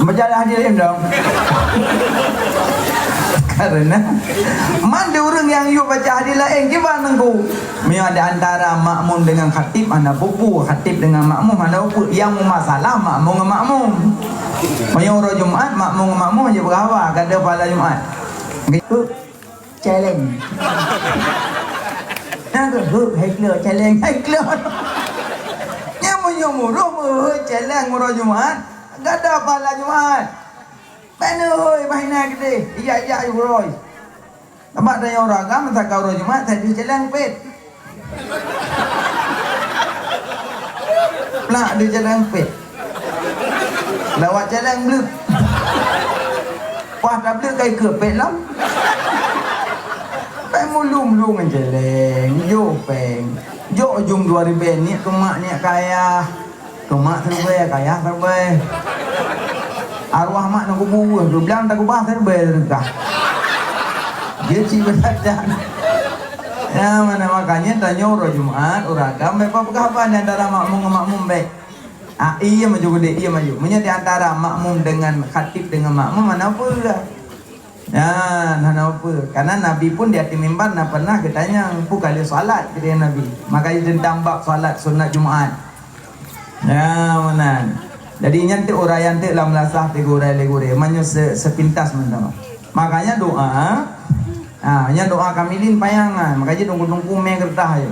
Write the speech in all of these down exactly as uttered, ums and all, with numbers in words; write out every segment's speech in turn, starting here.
Baca hadis laén dong. Karena mandum ureuëng nyang yue baca hadis laén kiban teungku. Meunyoe di antara makmum dengan khatib hana peue-peue, khatib dengan makmum hana peue-peue. Nyang meumasalah makmum ngon makmum. Meunyoe uroe Jumat makmum ngon makmum aja beuraba kada pahala Jumat. Gitu. Celeng. Nah, tu, huh, hai klo, celeng, hai klo. Nyang meunyoe muroh, huh, celeng uroe Jumat, gada pahala Jumat. Bèk neuhôi bah inan keudeh, ijak-ijak uroe. Sabab tanyoe ureueng agam, masa ka uroe Jumat, sai deuh celeng pet. Plak di jalan pet. Lawat jalan bleuk. Wah, tableuk kai keu pet lom. Pet mulung-mulung ngon jalan. Yo, peng. Jok ujong dua ribèe, niet keu mak, niet keu ayah. Keu mak serbai, keu ayah serbai. Arwah mak na kubu, geublang takubah serbai teuka. Dia cit beuthat. Ya, mana makanya tanyoe uroe Jumat, ureueng agam bèk peugah haba di antara makmum ngon makmum bèk. Ah, iya maju geude, iya maju. Meunyoe di antara makmum dengan khatib dengan makmum, mana apa? Ya, hana apa. Karena Nabi pun di atas mimbar na pernah geutanyong, "Peue ka lheueh salat?" keu Nabi. Makanya tentang bab salat sunat Jumat. Ya, meunan. Jadi, nyan teuk uraian teuk lam lasah teuk gurèe lé gurèe. Meunyoe se-, sepintas mantong. Makanya doa, ha, nyan doa kamilin payang, ha. Makanya teungku-teungku mè keureutah ayo.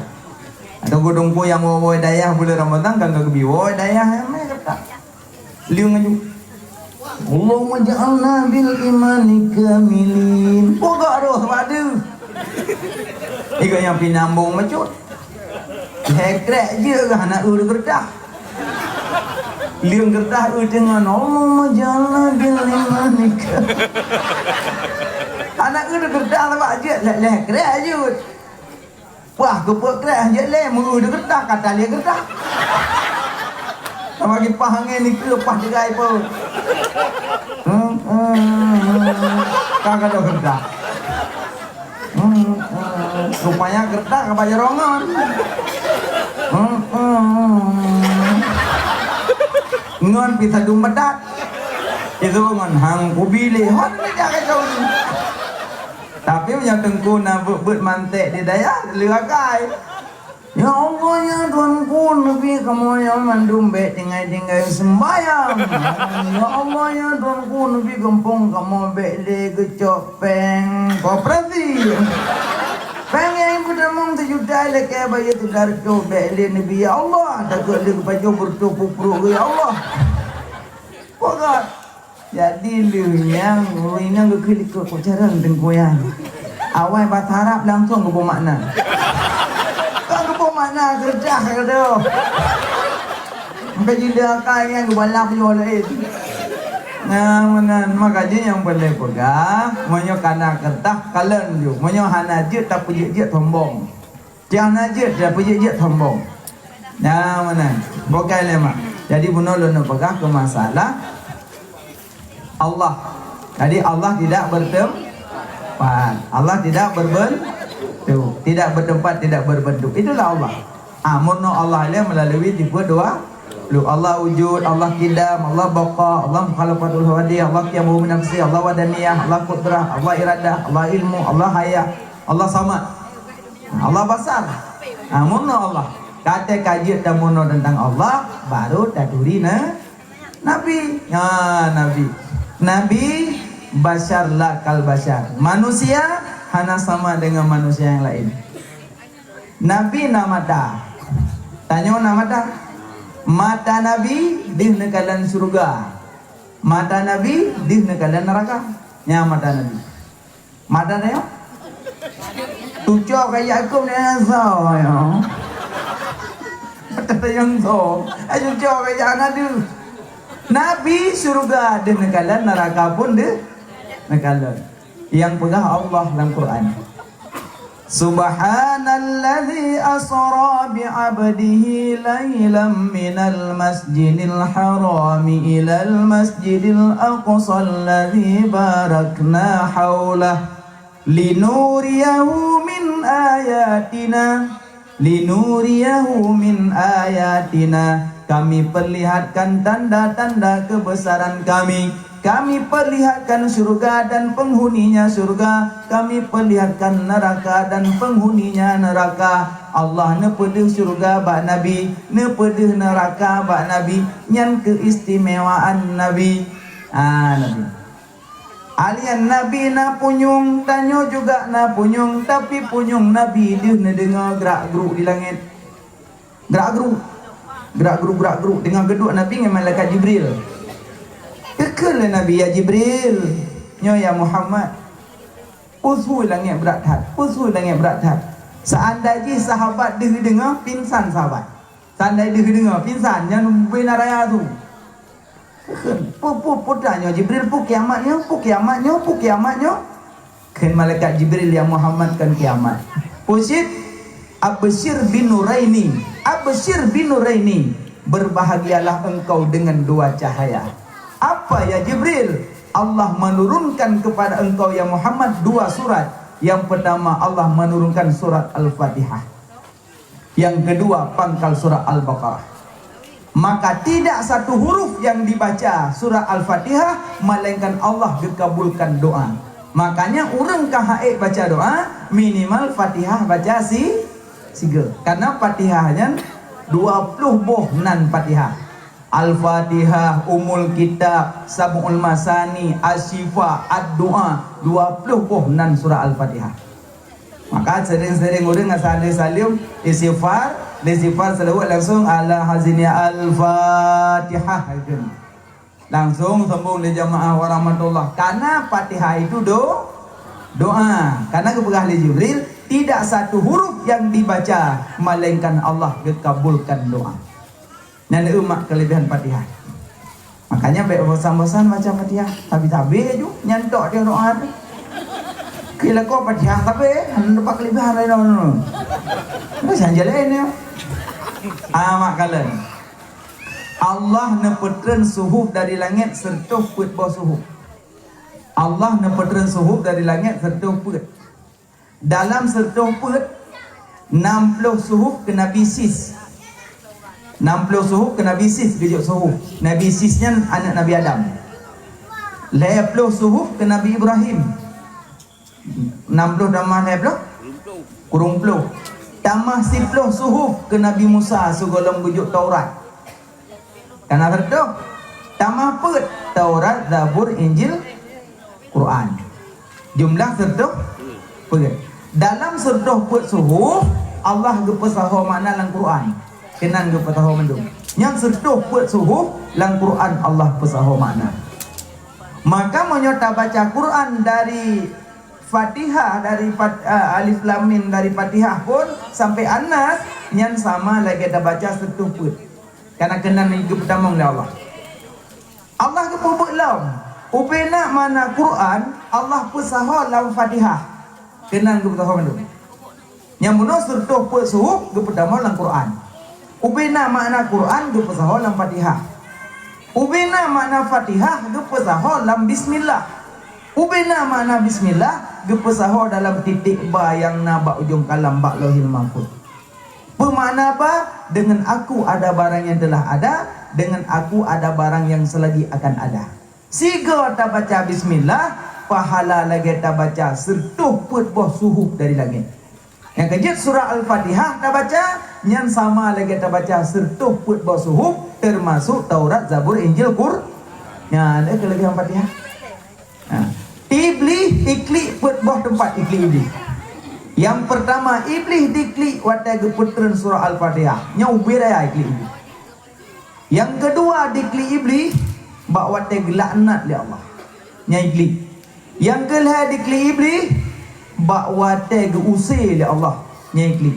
Teungku-teungku nyang woe-woe dayah buleuen Ramadhan kan ka geubi woe dayah nyang mè keureutah. Leueng aju. Allahumma ja'alna bil imani kamilin. Pogok roh padu. Iga nyang pinambong macut. Hekrek je kah anak eu keureutah. Leueng keureutah eu teungon Allahumma ja'alna bil imani kamilin. Anak eu keureutah lawak je leh hekrek je. Wah, geupeuet kreh jeuet lé, meu-eu di keureutah, ka tali keureutah. Sama gipah angén dikeue pah tigai peuet. Hmm, hmm, hmm. Ka gadôh keureutah. Hmm, hmm. Rupanya keureutah ka bak jarongan. Hmm, hmm. Ngon pih sadum batat. Itu ngon hang kubi lé. Hot ni jak kacau ni. Tapi meunyoe teungku na beuet-beuet manték di dayah, leuakai. Ya Allah, ya Tuhanku, neubi kamoe nyang mandum bèk tinggai-tinggai seumbahyang. Ya Allah, ya Tuhanku, neubi gampông kamoe bèk lé geucok péng koperasi. Péng nyang peutamong sijuta lakèe bayeue sidarco bèk lé neubi, ya Allah, takot lé geupajoh beureutoh peuet pruet, ya Allah. Pokok. Jadi lheueh nyan, ureueng inong geukheun likot, "Peue cara teungku nyan?" Awai bahasa Arab langsong geubeumakna. Kon geubeumakna keureutah keudroe. Meuka jileueng akai nyan geubalap nyoe laén. Nah, meunan maka jih nyang peureulèe peugah, meunyoe kana keureutah kalon ju. Meunyoe hana jeuet tapeujeuet-jeuet sombong. Tiang na jeuet, dah peujeuet-jeuet sombong. Nah, meunan. Bukai lé mak. Jadi bunoe lôn peugah keu masalah Allah. Jadi Allah tidak bertempat. Allah tidak berbentuk. Tidak bertempat, tidak berbentuk. Itulah Allah. Ah, murno Allah ilèe melalui tipe dua. Lu Allah wujud, Allah kidam, Allah baqa, Allah mukhalafatul hawadith, Allah qiyam bi nafsi, Allah wadaniyah, Allah qudrah, Allah iradah, Allah ilmu, Allah haya, Allah samad. Allah basar. Ha, murno Allah. Ka teuka jeuet tamurno teuntang Allah, baru taturi na-, Nabi. Ha, Nabi. Nabi basyar la kal basyar. Manusia hana sama dengan manusia yang lain. Nabi na mata. Tanyoe na mata. Mata Nabi deuh neukalon syeuruga. Mata Nabi deuh neukalon neuraka. Nyan mata Nabi. Mata tanyoe? Tucok kaya aku ni so ya. Mata tanyoe so. Ayo tucok kaya anak tu. Nabi syeuruga deuh neukalon, neuraka pun deuh neukalon. Nyang peugah Allah lam Quran. Subhanalladzi asra bi 'abdihi lailam minal masjidil harami ilal masjidil aqsal ladzi barakna haulah linuriyahu min ayatina, linuriyahu min ayatina, Kami perlihatkan tanda-tanda kebesaran Kami. Kami perlihatkan syurga dan penghuninya syurga. Kami perlihatkan neraka dan penghuninya neraka. Allah neupeudeuh syurga bak Nabi, neupeudeuh neraka bak Nabi. Nyan keistimewaan Nabi. Ah, Nabi. Alien Nabi na punyueng, tanyoe juga na punyueng, tapi punyueng Nabi deuh neudeungoe grak-gruk di langét. Grak-gruk. Grak-gruk, grak-gruk. Teungoh geuduek Nabi ngon malaikat Jibril. Geukheun lé Nabi, "Ya Jibril, nyoe ya Muhammad. Peue su langét brat that? Peue su langét brat that?" Seandai jih sahabat deuh deungoe, pingsan sahabat. Seandai deuh deungoe, pingsan, nyan bina raya su. Peue, peue, peue tanyoe Jibril, peue kiamat nyoe, peue kiamat nyoe, peue kiamat nyoe? Kheun malaikat Jibril, "Ya Muhammad, kon kiamat. Peue cit, absyir binuraini, absyir binuraini, berbahagialah engkau dengan dua cahaya." "Apa ya Jibril?" "Allah menurunkan kepada engkau ya Muhammad dua surat. Yang pertama Allah menurunkan surat Al-Fatihah. Yang kedua, pangkal surah Al-Baqarah. Maka tidak satu huruf yang dibaca surah Al-Fatihah, melainkan Allah geukabulkan doa." Makanya ureuëng ka hek baca doa, minimal Fatihah baca si siga. Karena Fatihah nyan dua puluh boh nan Fatihah. Al-Fatihah, Ummul Kitab, Sab'ul Masani, Asy-Syifa, Ad-Du'a, dua puluh boh nan surah Al-Fatihah. Maka sering-sering ureuëng asai lé saleuem istighfar, lé istighfar seulaweuet langsung ala hazini Al-Fatihah. Langsung sambung lé jamaah warahmatullah. Karena Fatihah itu do doa. Karena geupeugah lé Jibril, tidak satu huruf yang dibaca melainkan Allah geukabulkan doa. Nyan umat kelebihan Fatihah. Makanya bék bosan-bosan baca Fatihah. Tabi-tabi ju nyan tok dia doa tu. Kira kau Fatihah tapi hana dapat kelebihan lain. Terus yang jalan ni. Amak kalian. Allah neupeutreun suhuf dari langét sertoh peuet boh suhuf. Allah neupeutreun suhuf dari langét sertoh peuet. Dalam sertoh peuet, nam ploh suhuf keu Nabi Sis. Nam ploh suhuf keu Nabi Sis, geujok suhuf. Nabi Sis nyan aneuk Nabi Adam. Lhée ploh suhuf keu Nabi Ibrahim. Nam ploh tamah lhée ploh? Kureueng ploh. Tamah siploh suhuf keu Nabi Musa sigohlom geujok Taurat. Kana sertoh, tamah peuet Taurat, Zabur, Injil, Quran. Jumlah sertoh peuet. Dalam sertoh peuet suhuf, Allah geupeusaho makna lam Quran. Keunan geupeusaho mandum. Nyang sertoh peuet suhuf lam Quran Allah peusaho makna. Maka meunyoe tabaca Quran dari Fatihah, dari Fat-, ah, Alif Lam Mim dari Fatihah pun sampai An-Nas, nyan sama lagée tabaca sertoh peuet. Kana keunan geupeutamong lé Allah. Allah geupeubuet lom. Ubena makna Quran, Allah peusaho lam Fatihah. Keunan geupeusaho mandum. Nyang bunoe sertoh peuet suhuf geupeutamong lam Quran. Ubena makna Quran geupeusaho lam Fatihah. Ubena makna Fatihah geupeusaho lam Bismillah. Ubena makna Bismillah geupeusaho dalam titik ba nyang na bak ujong kalam bak Lauhil Mahfuz. Peumakna ba, dengan Aku ada barang yang telah ada, dengan Aku ada barang yang selagi akan ada. Sigoe tabaca bismillah, pahala lagée tabaca sertoh peuet boh suhuf dari langét. Nyang keujeuet surah Al-Fatihah tabaca, nyan sama lagée tabaca sertoh peuet boh suhuf, teumasok Taurat, Zabur, Injil, Qur-, nyan, eh, keulebihan Fatihah. Ha. Iblih iklik peuet boh teumpat iklik Iblih. Nyang peurtama, Iblih diklik watée geupeutreun surah Al-Fatihah. Nyoe ubé raya iklik Iblih. Nyang keudua, diklik Iblih bak watée geulaknat lé Allah. Nyan iklik. Nyang keulhée diklik Iblih bak watée geu-use lé Allah. Nyan iklik.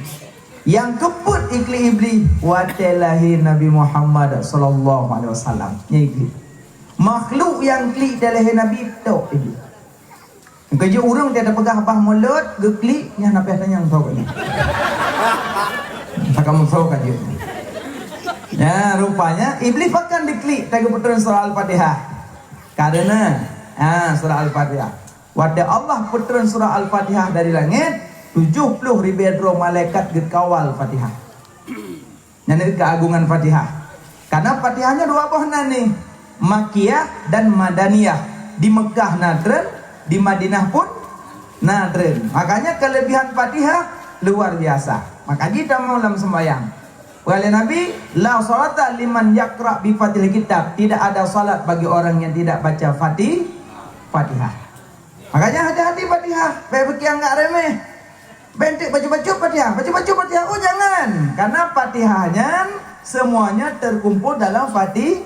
Nyang keupeuet iklik Iblih watée lahé Nabi Muhammad sallallahu alaihi wasallam. Nyan iklik. Makhluk nyang klik watée lahé Nabi, tok Iblih. Keujeuet ureuëng watée tapeugah bah mulot, geuklik, nyan hana payah tanyong soe nyan. Saka musoh ka jeuet. Ya, rupanya Iblih pakon diklik watée geupeutreun surah Al-Fatihah. Karena, ha, surah Al-Fatihah. Watée Allah peutreun surah Al-Fatihah dari langét, tujoh ploh ribée droe malaikat geukawal Fatihah. Nyan keuh keuagongan Fatihah. Karena Fatihah nyoe dua boh nan nih, Makkiyah dan Madaniyah. Di Mekah na treun, di Madinah pun na treun. Makanya kelebihan Fatihah luar biasa. Maka jitamong lam sembahyang. Kata Nabi, "La salata liman yaqra bi Fatihil Kitab." Tidak ada salat bagi orang yang tidak baca Fati-, Fatihah. Makanya hati-hati Fatihah, bèk piké anggap remeh. Bèk enteuk bacut-bacut Fatihah, bacut-bacut Fatihah. Oh, jangan. Karena Fatihah nyan semuanya terkumpul dalam Fati-,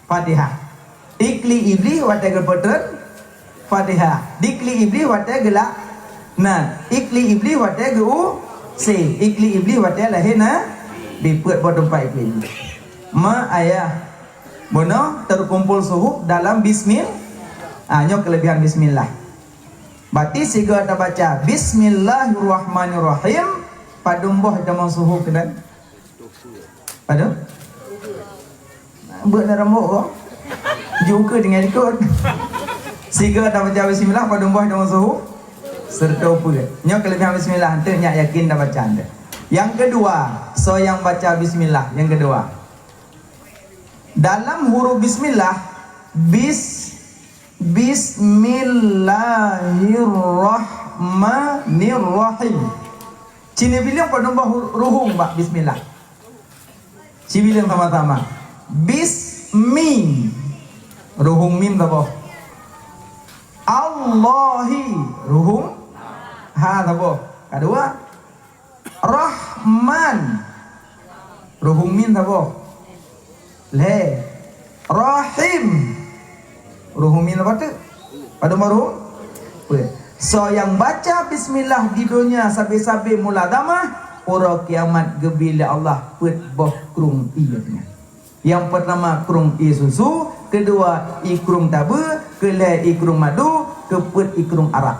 Fatihah. Ikli Iblih watèe geupeutrön Fatihah. Dikli Iblih watèe geulak. Nah, ikli Iblih watèe geu-, se. Ikli Iblih watèe lahé na, dipeuet boh teumpat ikli. Ma ayah. Bunoe terkumpul suhuf dalam bismil-, ah, nyoe kelebihan bismillah. Berarti sigoe tabaca bismillahirrahmanirrahim, padum boh tamong suhuf keunan? Padum? Beuet lam rambok ko. Juga tinggal ikut. Sigoe tabaca bismillah, padum boh tamong suhuf? Serta peuet. Nyoe kelebihan bismillah, enteuk nyak yakin tabaca enteuk. Yang kedua, soe nyang baca bismillah, yang kedua. Dalam huruf bismillah, bis-, bismillahirrahmanirrahim. Ci neubilang padum boh hu-, ruhueng bak bismillah? Ci bilang sama-sama. Bismi. Ruhueng mim saboh. Allahi. Ruhueng ha saboh. Kedua. Rahman. Ruhueng mim saboh? Lhèe. Rahim. Ruhueng mim saboh teuk? Padum boh ruhueng? Peuet. Soe nyang baca bismillah di donya sabe-sabe mulazamah, uroe kiamat geubri lé Allah peuet boh krueng ié nyan. Nyang peurtama krueng ié susu, keudua ié krueng tabeue, keulhèe ié krueng madu, keupeuet ié krueng arak.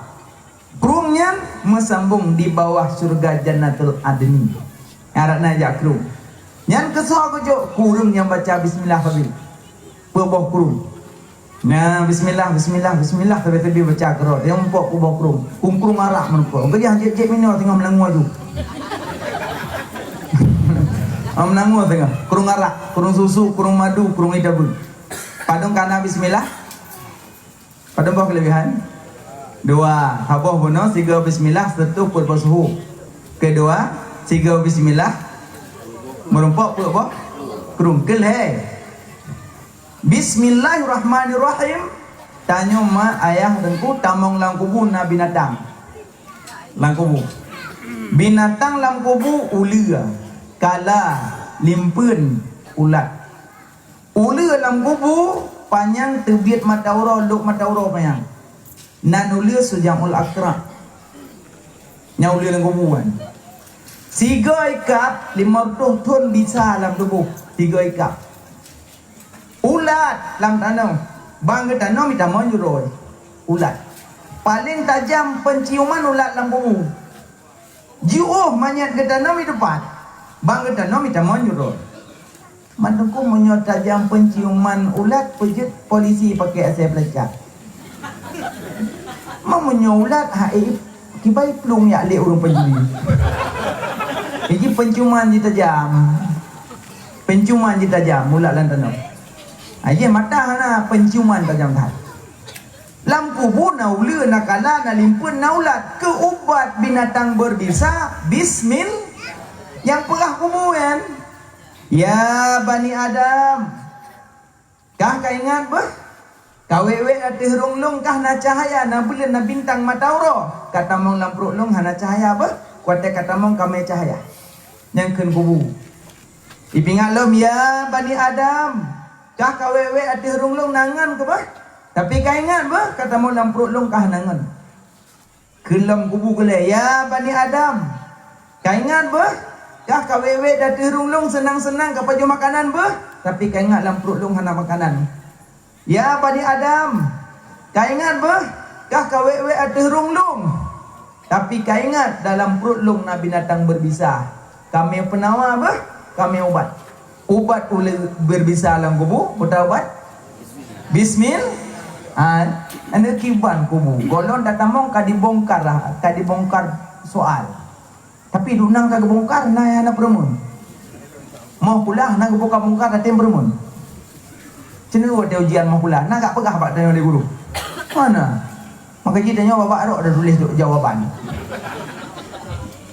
Krueng nyan meusambong di bawah syeuruga Jannatul Adni. Arak na jak krueng. Nyan keusoe geujok keu ureueng nyang baca bismillah sabe. Peuet boh krueng. Nah, bismillah, bismillah, bismillah, sabe-sabe baca keudroe. Nyang muphom peuet boh krueng. Krueng-krueng arak meunan. Geujak jép-jép minoe teungoh meulangua ju. Ah, meulangua teungoh. Krueng arak, krueng susu, krueng madu, krueng ié tabeue. Padum ka na bismillah? Padum boh kelebihan? Dua. Saboh bunoe, sigoe bismillah, seutôt peuet boh suhuf. Keudua, sigoe bismillah, meurumpok peuet boh krueng. Keulhèe. Bismillahirrahmanirrahim. Tanyoe ma ayah teungku tamong lam kubu na binatang. Lam kubu. Binatang lam kubu uleue, kala, limpeuen, ulat. Uleue lam kubu panyang teubiet mata uroe, lhok mata uroe panyang. Nan uleue Sujamul Aqra. Nyang uleue lam kubu kan. Sigoe ikab limong reutôh thon bisa lam tuboh. Sigoe ikab. Ulat lam tanoh. Ban geutanom itamong jurôi. Ulat. Paleng tajam peunciuman ulat lam kubu. Jiôh manyét geutanom i teumpat, ban geutanom itamong jurôi. Mantong meunyoe tajam peunciuman ulat, peujeuet polisi pakai asai peulacak. Meunyoe ulat, hai, kiban plueng jak lé ureueng pencuri. Jadi peunciuman jih tajam. Peunciuman jih tajam ulat lam tanoh. Hai, jih mata hana, peunciuman tajam that. Lam kubu na uleue, na kala, na limpeuen, na ulat. Keu ubat binatang berbisa, bismil-, nyang peugah kubu nyan. Ya bani Adam, kah ka ingat beuh? Ka wék-wék ateueh rhueng lôn kah na cahya, na buleuen, na bintang mata uroe. Ka tamong lam pruet lôn hana cahya beuh? Watée ka tamong ka mé cahya. Nyang kheun kubu. Ipeuingat lom, ya bani Adam, kah ka wék-wék ateueh rhueng lôn na ngon keu beuh? Tapi ka ingat beuh, ka tamong lam pruet lôn kah na ngon. Kheun lom kubu keulhèe, ya bani Adam, ka ingat beuh, kah ka wék-wék ateueh rhueng lôn seunang-seunang ka pajoh makanan beuh? Tapi ka ingat lam pruet lôn hana makanan. Ya bani Adam, ka ingat beuh, kah ka wék-wék ateueh rhueng lôn? Tapi ka ingat dalam pruet lôn na binatang berbisa. Ka mé peunawa beuh, ka mé ubat. Ubat uleue berbisa lam kubu, peue ubat? Bismil-, ha, aneuk kiban kubu. Gohlom tatamong ka dibongkar, ka dibongkar soal. Tapi duek nan ka geubongkar, na nyang hana peurumoh. Moh kulah na geubuka muka tatem peureumeun. Cenderung watèe ujian moh kulah na gak peugah bak tanyoe lé guru. Mana? Maka jih tanyoe babak rot ada tuléh jawaban.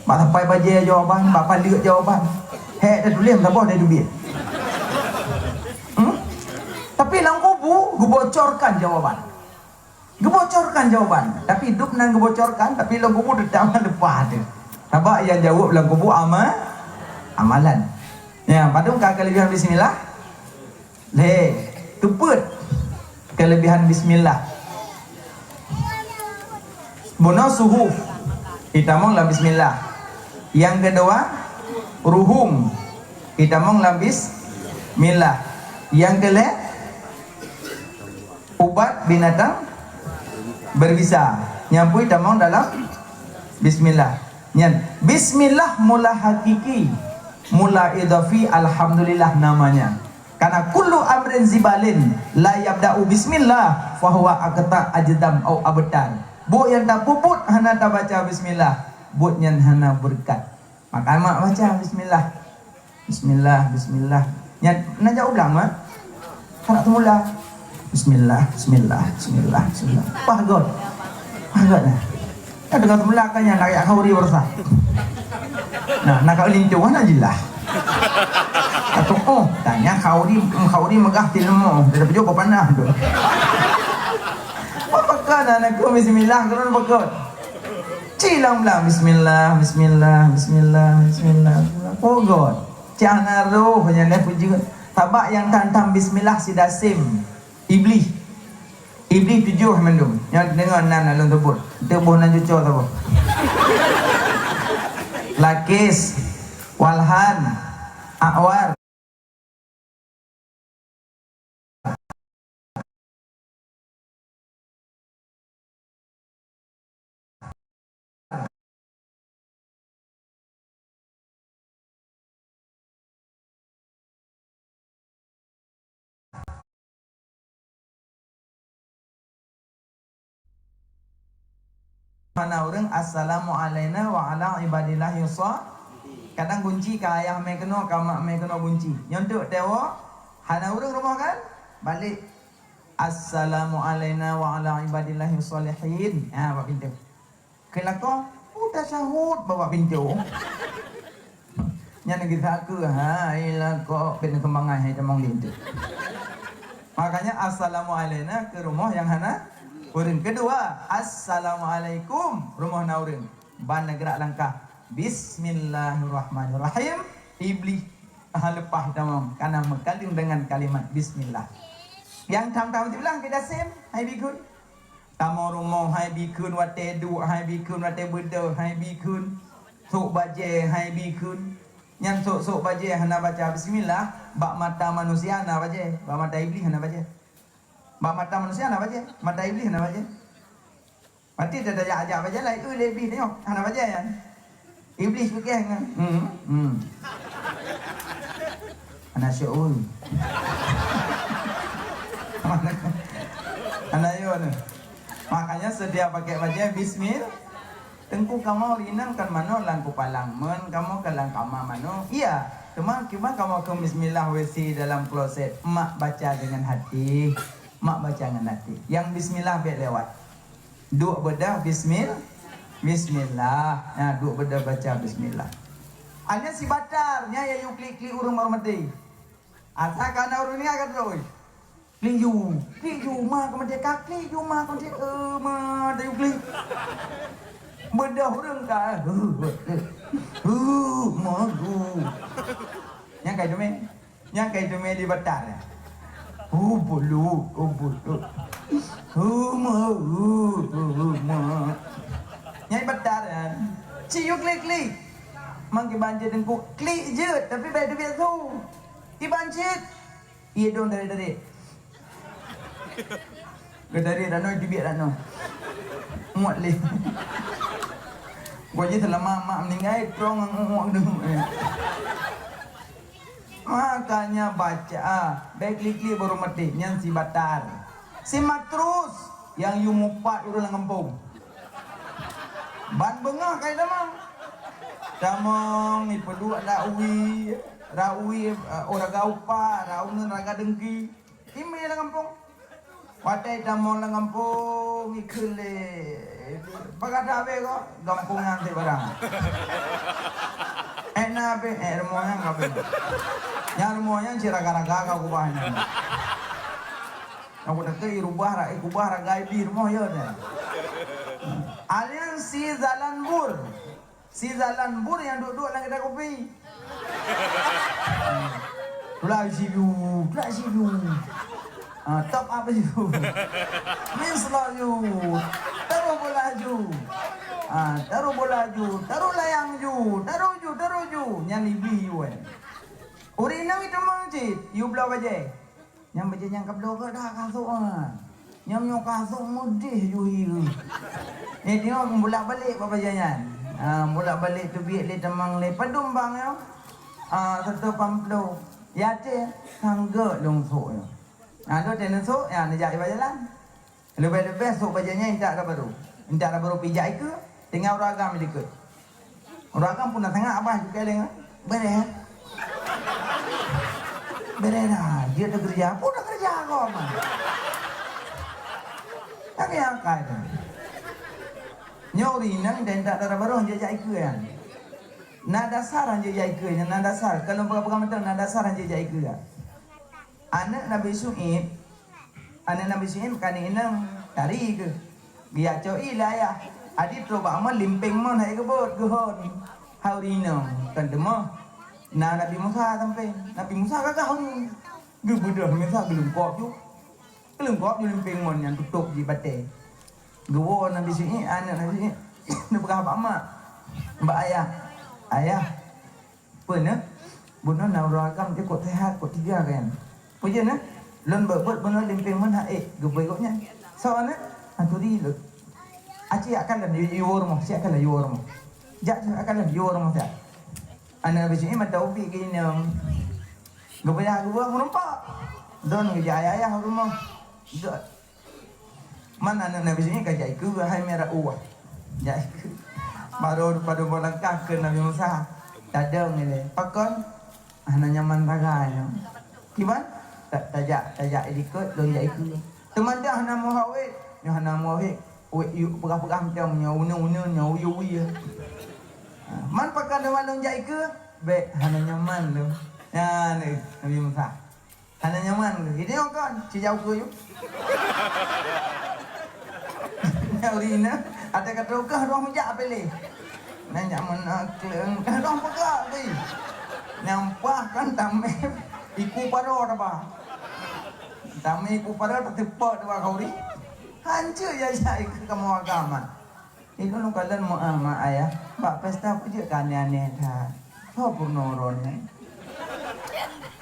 Bak sapai bajèe jawaban, bak paleuk jawaban. Hék tatuléh meusaboh dari teubiet. Hmm? Tapi lam kubu geubocorkan jawaban. Geubocorkan jawaban, tapi dub nan geubocorkan, tapi lam kubu teutap leupah teuh. Sabab nyang jaweueb lam kubu ama-, amalan. Ya, padum ka keulebihan bismillah? Lé, teupeu keulebihan bismillah. Bunoe suhuf itamong lam bismillah. Nyang keudua, ruhum itamong lam bismillah. Nyang keulhèe, ubat binatang berbisa. Nyan pih tamong dalam bismillah. Nyan, bismillah mula hakiki, mula idhafi, alhamdulillah namanya. Karena kullu amrin zibalin la yabda'u bismillah fahuwa aqta ajdam au abtar. Buet nyang tapeubuet hana tabaca bismillah, buet nyan hana beureukat. Maka mak baca bismillah. Bismillah, bismillah. Nyan, na jak ulang, mak. Hana teumula. Bismillah, bismillah, bismillah, bismillah. Pah göt. Pah göt nah. Kan teungoh teumula kan nyan lagèe khauri beurasa. Nah, na ka linto hana jilah. Atau oh, tanya khauri, khauri megah tilmo, dari peujok panas tu. Apa kan anak bismillah, kena apa kan? Ci lam-lam, bismillah, bismillah, bismillah, bismillah. Oh God. Ci hana roh nyan dah peujeuet. Sabab nyang tham-tham bismillah si Dasim. Iblih. Iblih tujoh mandum. Nyoe deungoe nan lôn teubot. Teuboh nan cuco saboh. Lakis, Walhan, Akwar. Hana ureuëng, "Assalamu alaina wa ala ibadillahi sha-," kadang gunci ka ayah mé keunoe, ka mak mé keunoe gunci. Nyoe teuk tewo, hana ureuëng rumoh kan? Balek, "Assalamu alaina wa ala ibadillahi shalihin." Ha, bak pintoe. Keu lakoe, "Oh, tasyahud," bak pintoe. Nyan lagèe sakeue, hai lakoe, pih keumangai hai tamong linto. Makanya, "Assalamu alaina," keu rumoh nyang hana ureuëng. Keudua, "Assalamualaikum," rumoh na ureuëng. Ban na geurak langkah. "Bismillahirrahmanirrahim." Iblih ha leupah tamong, karena meukaleueng dengan kalimat bismillah. Nyang tham-tham sibilang keu Dasim, hai bikun. Tamong rumoh hai bikun watèe duek, hai bikun watèe beudôh, hai bikun sôk bajèe, hai bikun. Nyan sôk-sôk bajèe hana baca bismillah, bak mata manusia hana bajèe, bak mata iblih hana bajèe. Bak mata manusia hana bajèe, mata iblih hana bajèe. Pasti tajak-jak bajèe laén, eu lé iblih nyoe hana bajèe nyan. Iblih pike ngon, hmm, hmm. Hana syok, ui. Hana yo ni. Makanya sedia pakai bajèe bismil. Teungku kamoe rinang kan manoe lam kupalang, men kamoe ka lam kama manoe. Iya, teuma kiban kamoe keu bismillah W C dalam kloset. Mak baca dengan hati. Mak baca ngon hati. Nyang bismillah bèk lewat. Duek beudôh bismil-, bismillah. Nah, duek beudôh baca bismillah. Hanya si batar, nyan yue klik-klik ureueng baru maté. Asai ka na ureueng nyan ka terus. Klik ju, klik ju, ma ka maté ka, klik ju, ma ka maté. Eh, ma, dah yue klik. Beudôh ureueng ka. Eh, ma, ju. Nyan ka itu meh. Nyang ka itu meh di batar. Oh, bulu, oh, bulu. Oh, ma, oh, oh, ma. Nyang di batar kan. Cik, yue klik-klik. Mang kiban cit teungku, klik jeuet, tapi bèk teubiet su. Kiban cit. Ié dong dari-dari. Geutari ranoe, teubiet ranoe. Muat lé. Gua jih seulama mak meuninggai, trong ngon uek deungoe. Makanya baca, ah, bèk klik-klik baru maté, nyan si batar. Si matrus nyang yue mupat ureueng lam gampông. Ban beungoh kai tamong. Tamong, ipeuduek dak wie. Rawi, eh, oh, raga upak, raunun raga dengki. Ime lam gampông. Watèe tamong lam gampông, ikheun lé. Bagaih tabe ko, gampông nyan sit barang. Eh, na be, eh, rumoh nyan ka be. Nyan rumoh nyan cit raga-raga ka kubah nyan. Aku tak kira rubah, ra-, kubah raga ibi rumoh ya dah. Alian si jalan bur. Si jalan bur nyang duek-duek lam kedai kopi. Tulak I C U, tulak I C U. Ah, top up laju. Min slot laju. Terus bola laju. Ah, terus bola laju. Terus layang laju. Terus laju, terus laju. Nyan ibi yue. Ureueng inong iteumang cit, yue bloe bajèe. Nyang bajèe nyang ka bloe ka dah kasôk, ah. Nyang nyoe kasôk meudeh juhi. Nyoe tengok bolak-balik bak bajèe nyan. Ah, bolak-balik teubiet lé tamong lé padum bang nyoe. Ah, satu pamplo. Ya teh, sanggeuk lôn sôk nyoe. Ah, lôn teh neusôk, ya neujak bak jalan. Leubeh-leubeh sôk bajèe nyan intat rot barô. Intat rot barô pih jak ikeue, teungoh ureueng agam di likot. Ureueng agam pun na sangat abah ju kaleng, eh. Bereh, eh? Bereh dah, jeuet teukeureuja. Pun teukeureuja kok, man. Tapi akai tu. Nyoe ureueng inong dan intat rot barô jeuet jak ikeue nyan. Na dasar jeuet jak ikeue nyan, na dasar. Kalau peugah-peugah mantong, na dasar jeuet jak ikeue nyan. Aneuk Nabi Syu'aib, aneuk Nabi Syu'aib ka inong tari keuh. Geujak cok ie lé ayah. Adi trok bak mon limpeng mon hai geubeuet geuhon. Hai ureueng inong, kon teumoh. Na Nabi Musa sampéng. Nabi Musa gagah ureueng. Geubeudôh Nabi Musa geulungkop ju. Geulungkop ju limpeng mon nyan tutôp jih batée. Geuwoe Nabi Syu'aib, aneuk Nabi Syu'aib, neupeugah bak mak, bak ayah. Ayah, Peue na? Bunoe na ureueng agam jeuet kok seuhat, kok teuga kan? Peue jeuet na? Lôn beuet-beuet bunoe limpeng meunan ék geubri gobnyan. Soe na? Aturi lôn. Aci akan lôn yu-, yuwoe rumoh, si akan lôn yuwoe rumoh. Jak, si akan lôn yuwoe rumoh siat. Aneuk Nabi Syu'aib mantong ubit keu inong. Geubri geuwoe meureumpok. Don geujak ayah-ayah u rumoh. Jok. Man aneuk Nabi Syu'aib ka jak ikeue hai mirah uwah. Jak ikeue. Baru padum boh langkah keu Nabi Musa. Tadong ilée. Pakon? Hana nyaman sagai nyoe. Kiban? Ta-, tajak, tajak i likot, lôn jak ikeue. Teuma dah hana meuhawét. Nyoe hana meuhawét. Wét yue peugah-peugah macam nyoe uneuen-uneuen, nyoe uyue-uyue. Ha, man pakon teuma lôn jak ikeue? Bék, hana nyaman lôn. Nyan, eh, Nabi Musa. Hana nyaman lé. Ini kon, ci jauh keu yue. Nyang rina, ada kata kah roh mejak pilih. Nanya mana kleng, roh peugah pi. Nyampah kan tamé iku paro taba. Tamé iku paro tateupeuk taba kau ri. Hancur ya jai kamu agama. Ilôn kalon meu'ah mak ayah, bak pesta peue jeuet ka aneh-aneh that. Soe peurunoe droeneuh?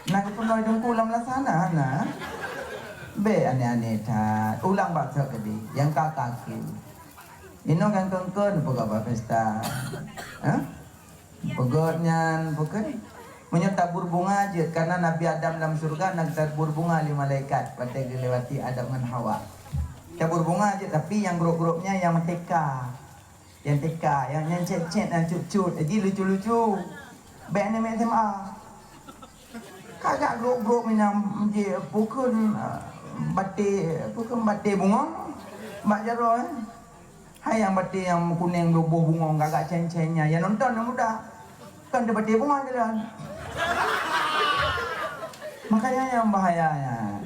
Na geupeurunoe teungku lam lasana na? Bék aneh-aneh that. Ulang bak sôk keudeh, nyang ka kaki. Inoe kan keungkeuen peugah bak pesta. Hah? Peugöt nyan, peugöt. Meunyoe tabur bunga jeuet, karena Nabi Adam lam syeuruga na tabur bunga lé malaikat watée geulewati Adam ngon Hawa. Tabur bunga jeuet, tapi nyang grob-grob nyan nyang meuteka. Nyang teka, nyang, nyang cet-cet, nyang cut-cut. Jadi lucu-lucu. Bék aneuk miet S M A. Kagak grob-grob inong jih, pukon, eh, baté, pukon baté bungong bak jaroe, eh. Hai nyang baté nyang kuneng boh bungong gagak cen-cen nyan, nyang nonton nyang muda. Kan teubaté bunga jalan. Makanya nyang bahaya nyan.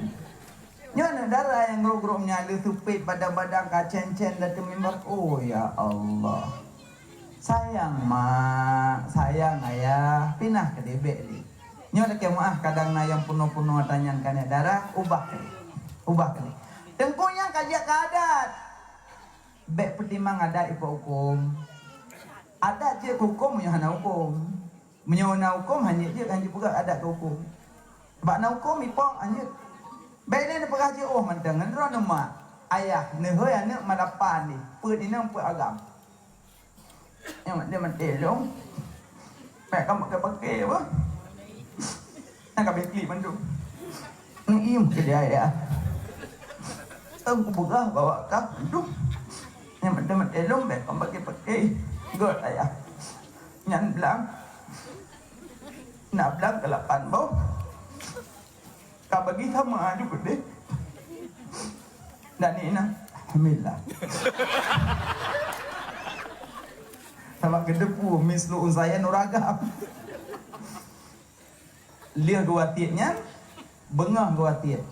Nyoe aneuk dara nyang grob-grob nyan lheueh seupet badang-badang ka cen-cen datang mimbar. Oh, ya Allah. Sayang mak, sayang ayah, pinah keudeh bék lé. Nyoe lakée meu'ah kadang na nyang peunoh-peunoh ata nyan keu aneuk dara, ubah keudeh. Ubah keudeh. Teungku nyan ka jeuet keu adat. Bék peutimang adat ipok huköm. Adat jeuet keu huköm meunyoe hana huköm. Meunyoe na huköm, hana jeuet, hana jipeugah adat keu huköm. Bak na huköm, ipok, hana jeuet. Bék lé neupeugah jiôh mantong ngon droeneuh mak, ayah, neuhôi aneuk mak lapan jih, peuet inong peuet agam. Nyang maté-maté lôn. Bék ka makai-makai apa? Nyang ka bèk klik mandum. Neuiem keu dia, ya. Em kupeugah bahwa ka mandum. Nyang maté-maté lôn bék ka makai-makai. Göt ayah. Nyan blang. Nak blang ka lapan boh. Ka bagi sama aju gede. Dan ni nah, alhamdulillah. Sama gede pu mislu uzayan uragam. Lheueh geuwasiet nyan, beungoh geuwasiet.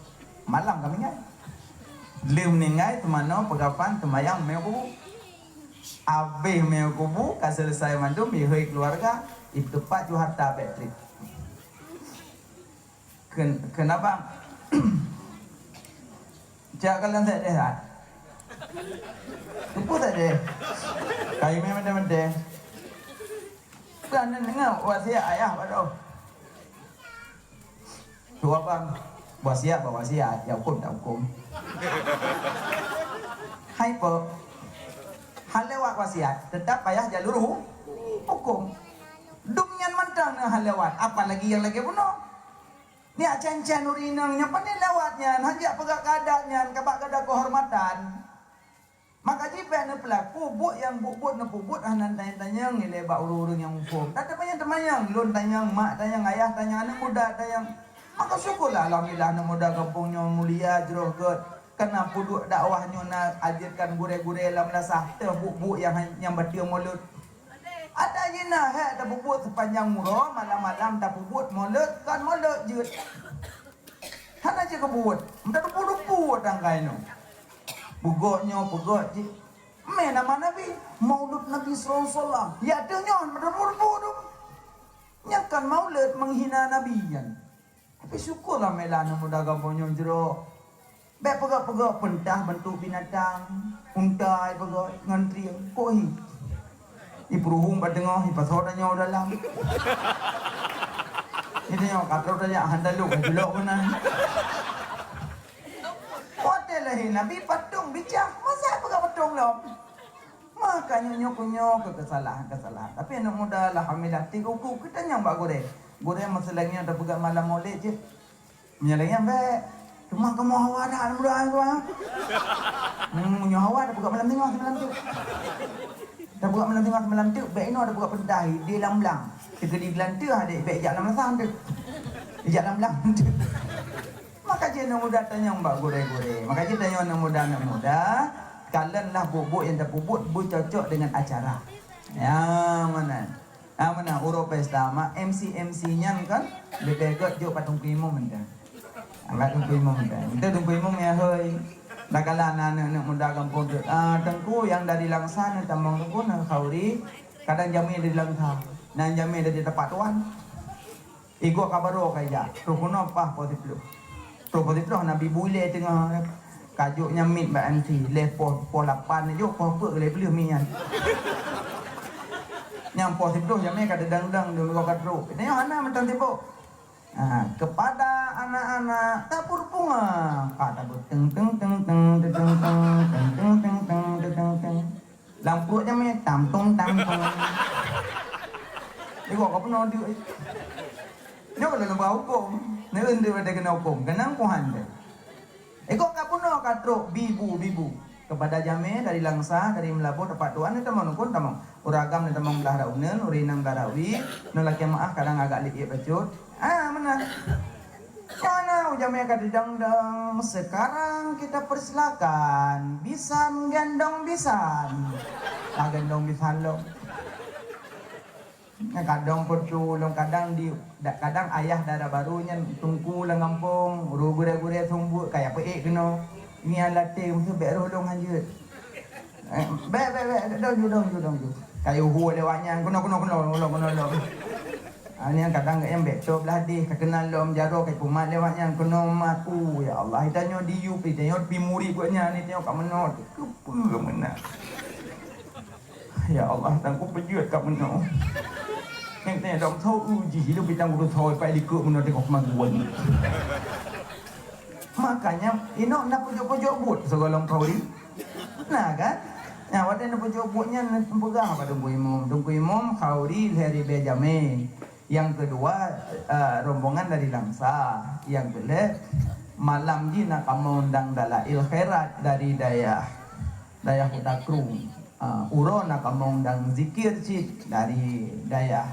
Malam ka meuninggai. Lheueh meuninggai, teumanoe peukafan, teumayang mé kubu. Abéh mé kubu, ka selesai mandum, ihôi keuluwarga, iteupat ju harta bèk trép. Ken-, kenapa? Cak kalon sedih, ha? Teupeu sedih. Kayu mé mendeh-mendeh. Kan deungoe wasiat ayah badoh. Tuan bang, wasiat bah wasiat, ya hukum tak hukum. Hai po. Hal lewat wasiat, tetap payah jalur hu-, hukum. Dum nyan mantong na hal lewat, apalagi yang lagi bunoe. Nyak cen-cen ureueng inong nyang pané lewat nyan, hana jak peugah keu adat nyan, kabak gada keuhormatan. Maka jih bèk neupeulaku buet nyang buet-buet neupeubuet hana tanyong-tanyong ilèe bak ureueng-ureueng nyang muphom. Dak teumanyong-teumanyong, lôn tanyong, mak tanyong, ayah tanyong, aneuk muda tanyong. Maka syukurlah alhamdulillah aneuk muda gampông nyoe mulia jroh gèt. Kana peuduek dakwah nyoe na ajeutkan gurèe-gurèe lam lasah teuh buet-buet nyang, nyang bateue mulod. Ata jih na hèk tapeubuet seupanjang uroe, malam-malam tapeubuet mulod, kon mulod jeuet. Hana jeuet keu buet, meutateupeue-teupeue tanggai nyoe. Peugöt nyoe, peugöt jih. Mé nama Nabi, Maulud Nabi sallallahu alaihi wasallam. Ya teuh nyoe, meutateupeue-teupeue tu. Nyan kan maulud menghina Nabi nyan. Tapi syukurlah meulah aneuk muda gampông nyoe jroh. Bèk peugöt-peugöt peutah beuntuk binatang, unta ipeugöt ngon trieng, kok hi. Ipeuruhueng bak teungoh, ipasoe tanyoe u dalam. Itanyoe ka trok tajak han talok ka julok meunan. Watèe lahé Nabi patong bicah, masa peugöt patong lom? Maka nyoe, nyoe keu nyoe keu keusalahan-keusalahan. Tapi aneuk muda alhamdulillah, tiep uku keutanyong bak gurèe. Gurèe meuseuleng nyoe tapeugah malam Maulid jeuet. Meunyoe lagèe nyan bèk. Cuma kamoe hawa that aneuk muda nyoe. Hmm, meunyoe hawa tapeugah malam teungoh seumalam teuk. Tapeugah malam teungoh seumalam teuk, bèk inoe tapeugah peutah di lam blang. Teukeudi geulanteue adék bèk jak lam lasah teuk. Jak lam blang teuk. Maka jih aneuk muda tanyong bak gurèe-gurèe. Maka jih tanyong aneuk muda-aneuk muda, kalonlah buet-buet nyang tapeubuet beucocok dengan acara. Ya, meunan. Ah, meunan, uroe pesta, mak M C-M C nyan kan, leubeh gèt jok bak teungku imum mantong. Bak teungku imum mantong. Mantong teungku imum ya hôi. Dah kala na aneuk-aneuk muda gampông tu, ah, teungku nyang dari Langsa neutamong teungku, na khauri, kadang jamé dari Langsa. Na jamé dari teumpat tuan. Igoe ka baroe ka ijak, troh keunoe paih poh siplôh. Troh poh siplôh na bi bu ilèe teungoh ka jok nyan miet bak M C, lheuh poh, poh lapan jok, poh peuet lheuh miet nyan. Nyang poh siplôh jamé ka teudang-dang, dum ka trok. Nyoe hana mantong sibok. Ha, kepada anak-anak tabur bunga. Ka tabur teng, teng, teng, teng, teng, teng, teng, teng, teng, teng, teng, teng, teng. Lam pruet jamé tam tung tam tung. Igoe ka peunoh deuk. Nyoe keuneuk lôn ba huköm. Neu-, neu-, neu-, keuneuk huköm. Keunong Tuhan teuh. Igoe ka peunoh ka trok bibu-bibu. Kepada jamé dari Langsa, dari Meulaboh, teumpat tuan neutamong, neutamong. Ureueng agam neutamong blah rak uneun, ureueng inong blah rak wie, neu lakèe meu'ah kadang agak liet-liet bacut. Ah, meunan. Mana ujamé ka didang-dang, sekarang kita persilakan bisan gendong bisan. Ka gendong bisan lom. Nah, kadang peutu lom, kadang di, da-, kadang ayah dara barô nyan teungku lam gampông, ru gurèe-gurèe seumeubeuet, kaya peuék keunoe. Ngieng latèe, meusu bèk roh lôn hanjeuet. Eh, bèk, bèk, bèk, dong ju, dong ju, dong ju. Kayu hu lewat nyan, keunoe, keunoe, keunoe, keunoe, keunoe, keunoe. Ah, nyan kadang geuh nyang bèk, toh blah deh, ka keunal lom jaroe, ka peumat lewat nyan, keunoe mat. Uh, ya Allah, tanyoe di yup, tanyoe pi murit buet nyan, tanyoe ka meunoe, keupeue meunan. Ya Allah, tangku peujeuet ka meunoe. Nyang tanyoe dong tho, uh, jih, hidup di tangku tho, pai likot meunoe tengok kemaguan. Makanya, inoe na pujok-pujok buet sigohlom khauri. Na kan? Nah, watèe na pujok buet nyan, na peugah bak Teungku Imum. Teungku Imum, khauri lhèe ribèe jamé. Nyang keudua, eh, rombongan dari Langsa. Nyang keulhèe, malam jih na kamoe undang dalail khairat dari dayah, dayah Kuta Krueng. Ah, uroe na kamoe undang zikir cit dari dayah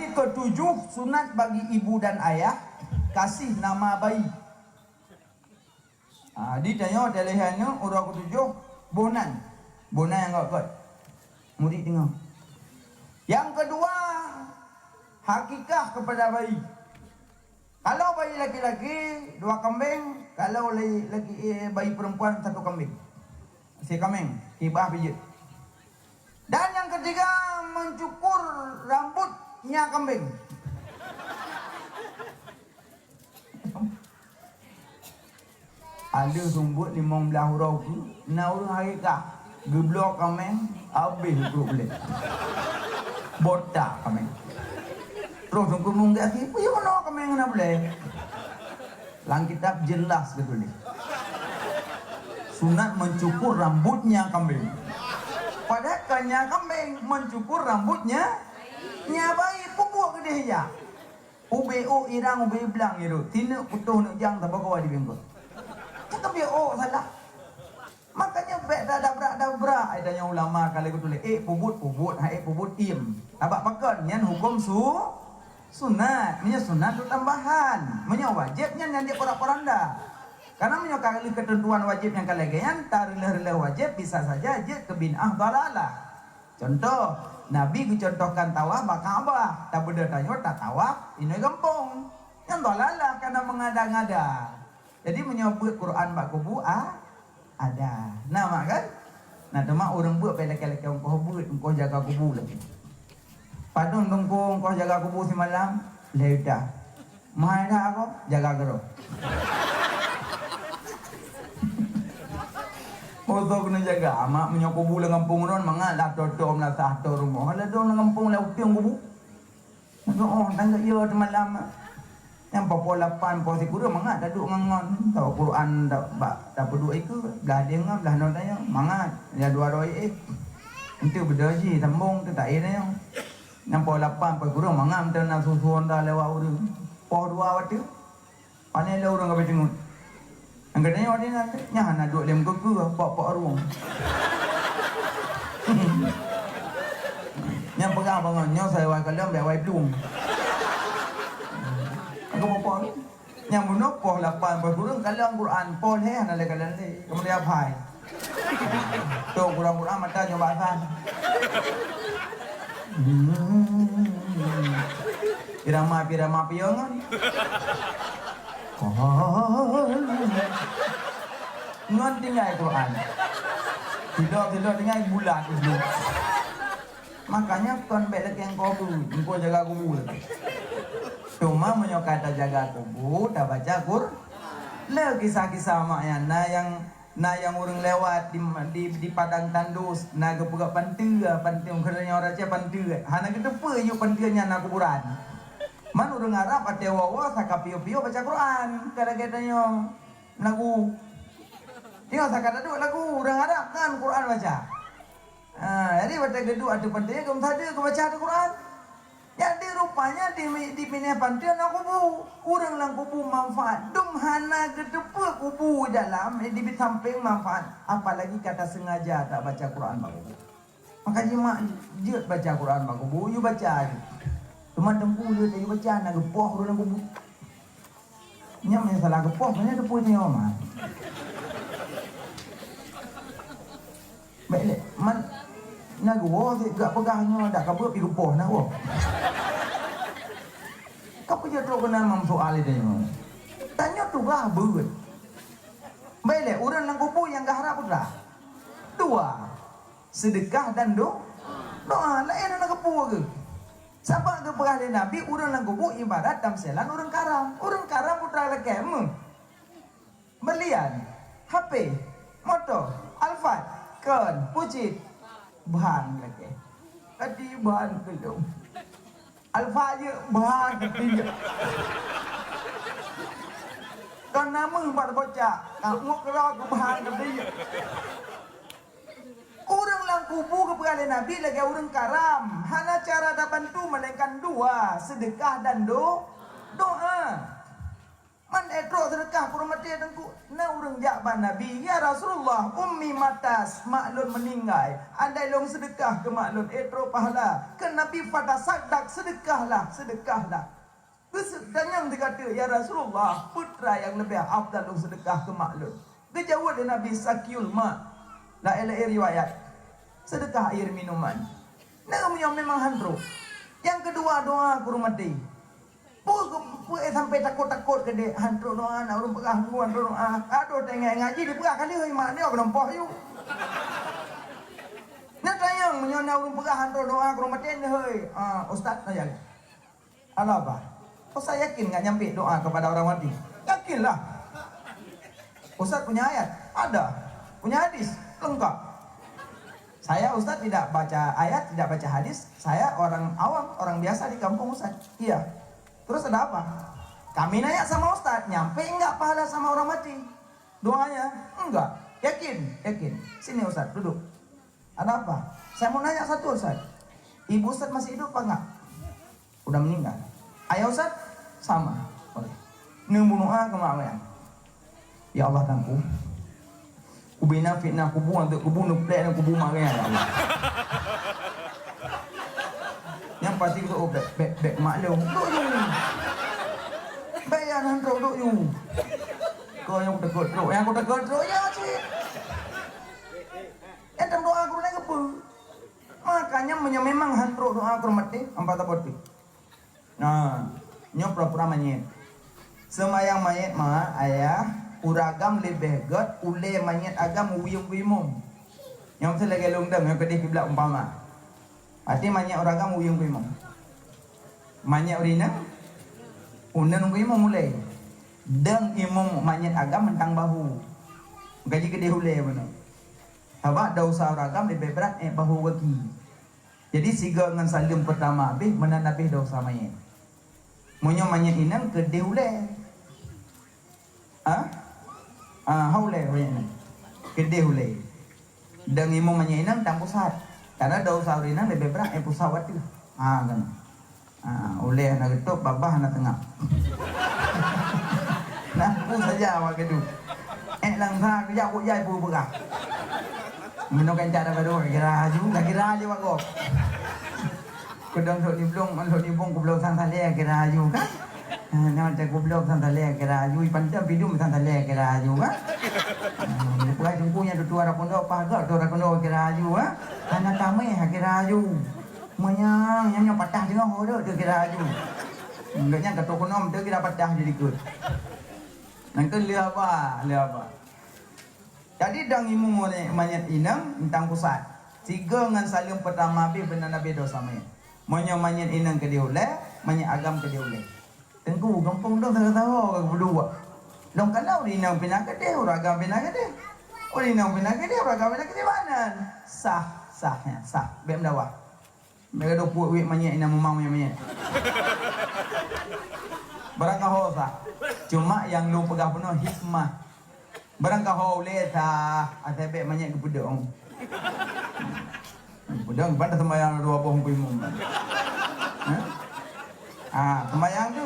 Hari ketujuh sunat bagi ibu dan ayah kasih nama bayi. Ah, di tanyoe teulihan nyoe uroe ketujuh boh nan. Boh nan nyang göt-göt. Murit deungoe. Yang kedua, hakikah kepada bayi. Kalau bayi laki-laki, dua kambing, kalau laki, eh, bayi perempuan, satu kambing. Si kambing, hibah bijeu. Dan yang ketiga, mencukur rambutnya kambing. Ada sumbut limong belas uroe tu, na ureueng hakikah, geubloe kaméng, habéh ukeue ulée. Botak kaméng. Terus ukeue munggah lagi, "Peue meunoe kaméng na ulée?" Lam kitab jelas geutuléh. Sunat mencukur rambutnya kambing. Padahai kan nya kambing, mencukur rambutnya nya bayi, peubuet keudeh jak. Ubé ôk irang, ubé blang irot, tineuk putôh neuk jang, saboh kawa di bingkot. Cakap dia ôk salah. Makanya bèk tadabrak-dabrak, ai tanyoe ulama ka lheueh geutuléh, ék peubuet, peubuet, han ék peubuet, iem. Sabab pakon? Nyan huköm su-, sunat. Meunyoe sunat tu tambahan. Meunyoe wajéb nyan, nyan jeuet porak-poranda. Karena meunyoe ka lheueh keuteuntuan wajéb nyang ka lagèe nyan, tareulèh-reulèh wajéb bisa saja jeuet keu bid'ah dalalah. Contoh, Nabi geucontohkan tawaf bak Ka'bah, tabeudôh tanyoe tatawaf inoe gampông. Nyan dalalah kana mengada-ngada. Jadi meunyoe beuet Quran bak kubu, a-, ada. Na mak kan? Nah, teuma ureuëng beuet bèk lakèe-lakèe ongkoh beuet, ongkoh jaga kubu lagèe. Padum teungku ongkoh jaga kubu simalam, lhèe juta. Meuhai that aku, jaga keudroe. Masa keuneuk jaga, amat meunyoe kubu lam gampông droen, mangat lah tô-tô meulasah tô rumoh. Kalau dong lam gampông lam uteueng kubu. Maka oh, tangga iya teumalam. Nyang poh lapan, poh sikureueng mangat taduek ngon-ngon. Tawa Quran ta-, bak tapeuduek ikeue, blah deh ngon, blah noe tanyong. Mangat, ya dua roh eh. Enteuk beudôh jih, sambong teuh taé tanyong. Nyang poh lapan, poh sikureueng mangat meuteuna susu honda lewat ureuëng. Poh dua watèe. Pane lé ureuëng ka beuteungeut. Nyang geutanyoe di nan, nyan hana duek lé meukeue-keue, pok-pok rueng. Nyang peugah bangon, nyoe sawai kalon, bèk wai plueng. Aku pok-pok rueng. Nyang bunoe poh lapan, poh sikureueng kalon Quran, poh lhèe hana lé kalon lé. Kemudian apai. Tu kurang-kurang mata nyoe bak asan. Hmm. Irama-irama piyeue ngon. Ngon tinggai Quran. Tidak-tidak tinggai bulat dulu. Makanya kon bèk lakèe ongkoh beuet, ongkoh jaga kubu lagèe. Cuma meunyoe ka tajaga kubu, tabaca Qur-, lé kisah-kisah mak nyan, na nyang, na nyang ureuëng lewat di, di, di padang tandus, na geupeugah panteue, panteue, keu ureuëng Aceh panteue. Hana geuteupeue yôh panteue nyan na kuburan. Man ureuëng Arab até woe-woe saka piôh-piôh baca Quran, ka lagèe tanyoe lagu. Tengok saka taduek lagu, ureuëng Arab kan Quran baca. Ha, jadi watèe geuduek ateueh panteue, geumeusadeue geubaca Al-Quran. Jadi rupanya di, di binéh panteue na kubu. Ureuëng lam kubu manfaat. Dum hana geuteupeue kubu dalam, eh, di sampéng manfaat. Apalagi ka tasengaja tabaca Quran bak kubu. Maka jimak jeuet baca Quran bak kubu, yue baca jeuet. Teuma teungku lé yue baca na geupoh ureuëng lam kubu. Nyan meunyoe salah geupoh, meunyoe teupeue nyoe mah. Bèk lé, man, na geuwoe, gak peugah nyoe dak ka beuet pi geupoh na woe. Ka peujeuet trok keunan mam soal itu nyoe. Tanyoe tugaih beuet. Bèk lé, ureuëng lam kubu nyang geuharap peue? Dua. Seudeukah dan do-, doa. Laén hana geupeue geuh. Sabab geupeugah lé Nabi, ureuëng lam kubu ibarat tamsilan ureuëng karam. Ureuëng karam peue lakèe meuh. Beulian, H P, moto, Alphard, kon, peue cit. Ban lakèe. Tadi ban keulong. Alphard jeuet, ban keudéh. Kon na meuh bak bocah, ka ngok keudroe keu ban keudéh. Ureuëng lam kubu geupeugah lé Nabi lagèe ureuëng karam, hana cara tabantu melainkan dua, seudeukah dan do-, doa. Man ék trok seudeukah keu ureuëng maté teungku, na ureuëng jak bak Nabi, "Ya Rasulullah, ummi matat, mak lôn meuninggai. Andai lôn seudeukah keu mak lôn, ék trok pahala." Kheun Nabi, "Fatasaddaq, seudeukahlah, seudeukahlah." Geuseudeukah nyang teuka teuk, "Ya Rasulullah, peue treuk nyang leubeh afdal lôn seudeukah keu mak lôn?" Geujaweueb lé Nabi, "Saqiyul ma." Laén-laén riwayat, "Seudeukah air minuman." Nah, meunyoe memang han trok. Nyang keudua, doa keu ureuëng maté. Peue, peue, eh, sampai takot-takot keudéh, han trok doa, na ureuëng peugah, han trok doa. Adoh, teuingat-ingat jih, dipeugah kali, hei, mak nyoe, keulompoh yue. Nyan tanyong, meunyoe na ureuëng peugah, han trok doa keu ureuëng maté, hei, ah, ustaz, tanyong. Hana apa? Ustaz yakin nggak nyampe doa kepada orang mati? Yakinlah. Ustaz punya ayat? Ada. Punya hadis? Lengkap. Saya ustaz tidak baca ayat, tidak baca hadis. Saya orang awam, orang biasa di kampung ustaz. Iya. Terus ada apa? Kami nanya sama ustaz, nyampe enggak pahala sama orang mati? Doanya? Enggak. Yakin? Yakin. Sini ustaz, duduk. Ada apa? Saya mau nanya satu, Ustaz. Ibu Ustaz masih hidup apa enggak? Udah meninggal. Ayah Ustaz? Sama. Boleh. Neubunoe keu mak ayah. Ya Allah, Tuhanku. Ubina fitnah kubu, antuk kubu, neuplek dan kubu mak ayah, ya Allah. Yang pasti tu, oh, bek, bek, bek maklum. Duk yu. Bek yang nantok duk yu. Kau yang takut trok, yang aku takut trok, ya, cik. Nyang doa keu ureuëng laén keupeue? Makanya meunyoe memang han trok doa keu ureuëng maté, ampat tapotik. Nah, nyoe pura-pura manyét. Seumayang manyét ma, ayah, ureuëng agam leubeh gét ulée manyét agam uyueng imum. Nyang meusti lagèe lôn dong, nyang keudeh kiblat umpama. Até manyét ureueng agam uyueng keu imum. Manyét ureueng inong, uneun keu imum ulèe. Dong imum manyét agam mantong bahu. Gaji keudeh ulèe beuna. Sabab desya ureueng agam leubeh brat, eh, bahu gaki. Jadi sigoe ngon saleuem peurtama abéh, meunan abéh desya manyét. Meunyoe manyét inong keudeh ulèe. Ha? Ah, ha ulèe manyét inong. Keudeh ulèe. Dong imum manyét inong tam pusat. Karena desya ureueng inong leubeh brat, eh, pusat watèe. Ha, kan. Ha, ulèe hana geutôb, babah hana teungap. Nah, peue saja awak gaduh. Eh, langsa kejak kok jai peue peugah. Meunoe kan cara baru, kira aju, dah kira aju bagoe. Kudong lhok niblong, lhok nibong kublong sang salèe kira aju kan? Ha, nyoe cak kublong sang salèe kira aju, ipancam pidum sang salèe kira aju kan? Ha, peugah teungku nyang tutoe rakundo, paga tu rakundo kira aju kan? Hana tameh kira aju. Meunyoe nyang nyoe patah teungoh ureueng tu kira aju. Enggak nyang katoe kunom tu kira patah di likot. Nang tu lheuh haba, lheuh haba. Jadi dong imum manyét inong mantong pusat. Sigoe ngon saleuem peurtama abéh, meunan abéh desya manyét. Meunyoe manyét inong keudeh ulèe, manyét agam keudeh ulèe. Teungku, gampông dong sagoe-sagoe ka geupeuduek. Lôn kalon ureueng inong pih na keudeh, ureueng agam pih na keudeh. Ureueng inong pih na keudeh, ureueng agam pih na keudeh, meunan. Sah, sah, ya, sah. Bèk meudawa. Bèk gadoh puet wit manyét inong mumang manyét-manyét. Barangkaho sah. Cuma nyang lôn peugah bunoe hikmah. Barangkaho ulèe sah, asai bèk manyét geupeudong. Geupeudong, ban teuseumayang dua boh keu imum. Ha? Ah, seumayang tu,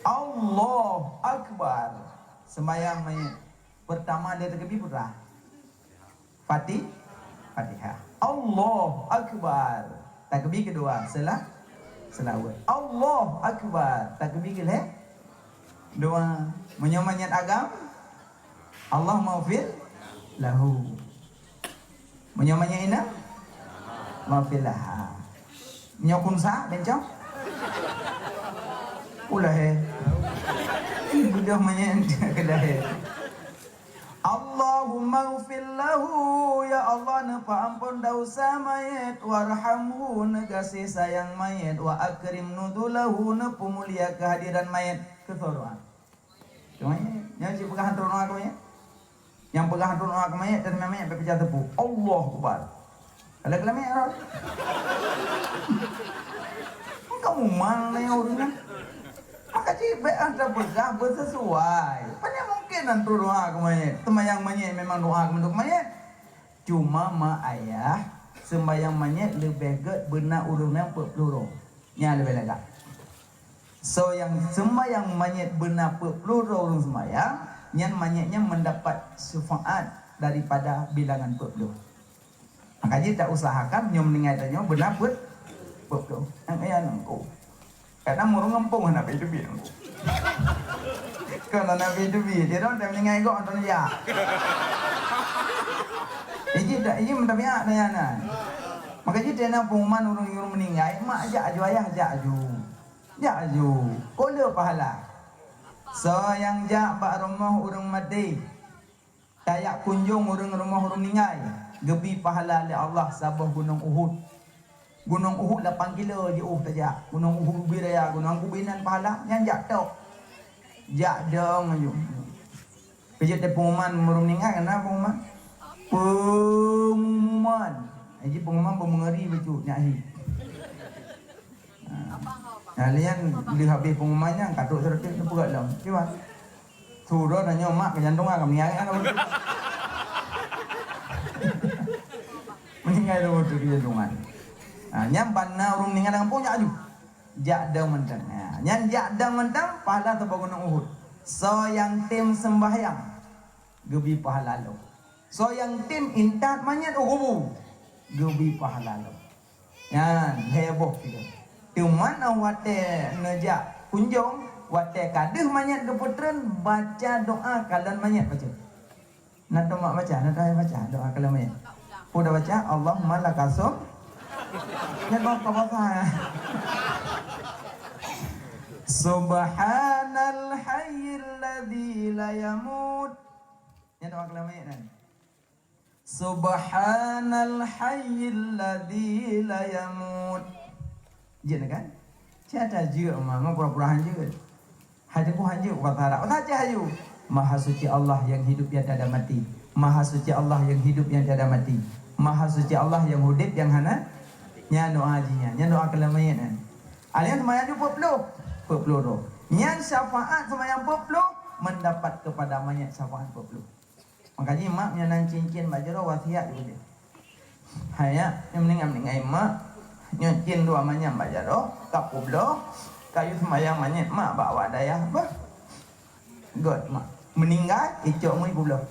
Allahu Akbar. Seumayang manyét. Peurtama lheuh takbir peue? Fati-, Fatihah. Allahu Akbar. Takbir keudua, sela-, seulaweuet. Allahu Akbar. Takbir keulhèe dua. Meunyoe manyét agam, Allahummaghfir lahu. Meunyoe manyét inong, maghfir laha. Nyoe khunsa, bencong. Ulahé. Ih, beudôh manyét keulahé. Allahummaghfir lahu, ya Allah, neupeuamphon desya manyét, warhamhu, neugaséh sayang manyét, wa akrim nuzulahu, neupeumulia keuhadiran manyét. Keu soe doa? Keu manyét. Nyan cit peugah hantom doa keu manyét. Nyang peugah hantom doa keu manyét, dan manyét bèk peucah teupeu. Allahu Akbar. Kalau keu manyét, kan kamu mang na nyang ureueng nyan. Maka cit bèk hantom peugah beusesuai. Pane mungken hantom doa keu manyét. Seumayang manyét memang doa keu manyét. Cuma ma ayah, seumayang manyét leubeh gèt beuna ureueng nyan peuet ploh droe. Nyan leubeh lagak. Soe nyang seumayang manyét beuna peuet ploh droe ureueng seumayang, nyan manyét nyan meudapat syafaat daripada bilangan peuet ploh. Maka jih ta usahakan nyoe meuninggai tanyoe beuna peuet, peuet ploh. Nyang kaya nangko. Kadang ureueng gampông hana bit-bit nangko. Kon hana bit-bit, dia dong meuninggai gok nonton jak. Iji tak, iji meudabiat nyan. Maka jih teuh na pengumuman ureueng, ureueng meuninggai, mak jak aju, ayah jak aju. Jak aju, peue le pahala. Soe nyang jak bak rumoh ureueng maté, tajak kunjong ureueng rumoh ureueng ninggai, geubri pahala lé Allah saboh gunong Uhud. Gunong Uhud lapan kilo jiôh tajak. Gunong Uhud ubé raya, gunong ubé nan pahala, nyan jak tok. Jak dong aju. Peujeuet teuh pengumuman ureueng ninggai, na pengumuman? Pengumuman. Jadi pengumuman beumeungeri bacut nyak hi. Ha. Nah, lian lheuh habéh pengumuman nyan, ka trok seureutôh neupeugah lom. Kiban? Surot tanyoe mak keujantongan, ka meuninggai ka. Meuninggai tu beutôi keujantongan. Ha, nyan ban na ureueng meuninggai lam gampông jak aju. Jak dong mantong. Ha, nyan jak dong mantong, pahala saboh gunong Uhud. Soe nyang tem seumbahyang, geubri pahala lom. Soe nyang tem intat manyét u kubu, geubri pahala lom. Nyan, heboh sigoe. Teuma na watèe neujak kunjong, watèe ka deuh manyét geupeutreun, baca doa kalon manyét bacut. Na teuma baca, na teuma baca doa kalon manyét. Peue ta baca, Allahumma lakasum. Nyan mau ka baca. Subhanal hayyil ladzi la yamut. Nyan doa kalon manyét nyan. Subhanal hayyil ladzi la yamut. Jeuet kan? Cit tajeuet ma, ma pura-pura hanjeuet. Hai teungku hanjeuet bahasa Arab. Bahasa Aceh ayue. Maha suci Allah yang hidup yang tiada mati. Maha suci Allah yang hidup yang tiada mati. Maha suci Allah yang udeb yang hana. Nyan doa jih nyan. Nyan doa keu lam manyét nyan. Alèh seumayang peuet ploh. Peuet ploh droe. Nyan syafaat seumayang peuet ploh, mendapat kepada mayat syafaat peuet ploh. Makajih mak meunyoe na cincin bak jaroe wasiat jih udeb. Hai nyak, nyoe meuninggai-meuninggai mak, nyoe cin dua manyam bak jaroe, ka peubloe, kayue seumayang manyét mak bak awak dayah beuh. Göt mak. Meuninggai, icok mui peubloe.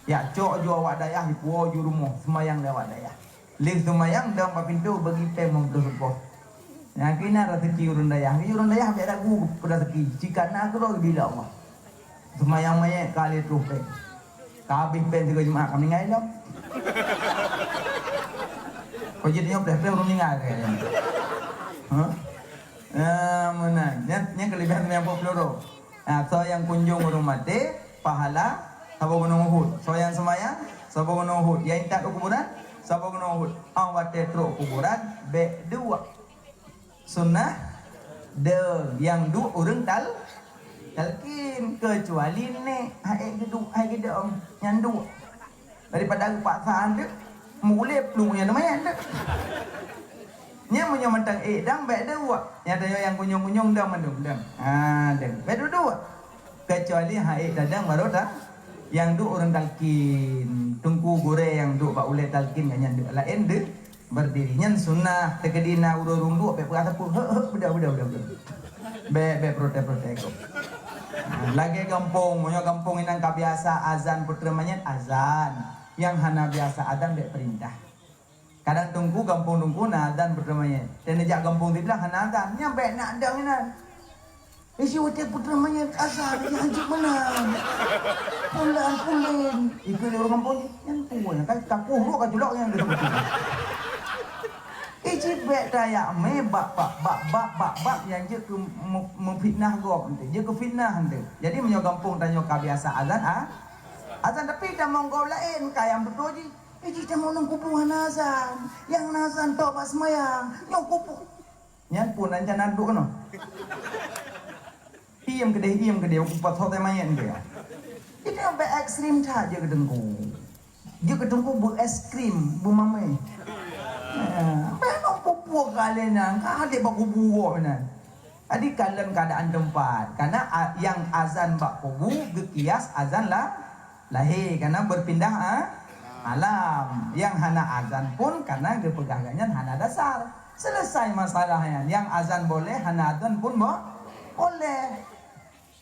Yak cok ju awak dayah, ipuwoe ju rumoh, seumayang lé awak dayah. Lheueh seumayang dong bak pintoe bagi péng limong ploh ribèe. Nyang keunan raseuki ureueng dayah. Ureueng dayah bèk ragu raseuki. Jika na keudroe geubri lé Allah. Seumayang manyét ka lhèe ploh péng. Ka habéh péng sigoe Jumat ka meuninggai lom. Kok jeuet nyoe blah-blah ureueng meuninggai kayaknya. Hah? Ah, meunan. Nyan, nyan keulebihan seumayang peuet ploh droe. Nah, soe nyang kunjong ureueng maté, pahala saboh gunong Uhud. Soe nyang seumayang, saboh gunong Uhud. Nyang intat u kuburan, saboh gunong Uhud. Óh watèe trok kuburan, bèk duek. Sunnah dong nyang duek ureueng tal-, talkin, keucuali nèk hai geuduek, hai geudong nyang duek. Daripada geupaksaan teuk, meuulèe plueng nyang teuma nyan teuk. Nyan meunyoe mantong ék dang bèk duek. Nyang tanyoe nyang kunyong-kunyong dang mandum dang. Ha, dang. Bèk duek-duek. Keucuali hai ék tadang baru ta-, nyang duek ureueng talkin. Teungku gurèe nyang duek bak ulèe talkin ngon nyang duek laén deuh berdiri. Nyan sunnah. Teukeudi na ureueng duek bèk peugah sapeue. Hek, hek, beudôh, beudôh, beudôh, beudôh. Bèk, bèk protes-protes kok. Ha, lagèe gampông, meunyoe gampông inan ka biasa azan peutrön manyét, azan. Nyang hana biasa azan bèk peurintah. Kadang teungku, gampông teungku na azan peutrön manyét. Dan neujak gampông siblah hana azan. Nyan bèk na dang inan. Isi watèe peutrön manyét azan, nyan hanjeuet meunan. Pulan-pulen. Ikeu lé ureueng gampông jih, nyan peue nyan? Kan ka puih rôh ka culok nyan. Iji bèk tajak mé bak, bak, bak, bak, bak, bak nyang jeuet keu meu-, meufitnah gob eunteuk, jeuet keu fitnah eunteuk. Jadi meunyoe gampông tanyoe ka biasa azan, a-, azan, tapi tamong gob laén, ka nyang beutôi jih. Iji tamong lam kubu hana azan, nyang na azan tok bak seumayang, nyoe kubu. Nyan pun rencana duek keunoe. Iem keudeh, iem keudeh, upat soe teuh manyét keudeh. Itu sampai ekstrim that jeuet keu teungku. Jeuet keu teungku beu es krim, beu mamèh. Ya, bèk nong pupuk kali nyan, ka adék bak kubu woe meunan. Jadi kalon keadaan teumpat, karena a-, nyang azan bak kubu geukias azan la-, lahé, karena berpindah a-, alam. Nyang hana azan pun karena geupeugah gobnyan hana dasar. Selesai masalah nyan. Nyang azan boleh, hana azan pun bo-, boleh.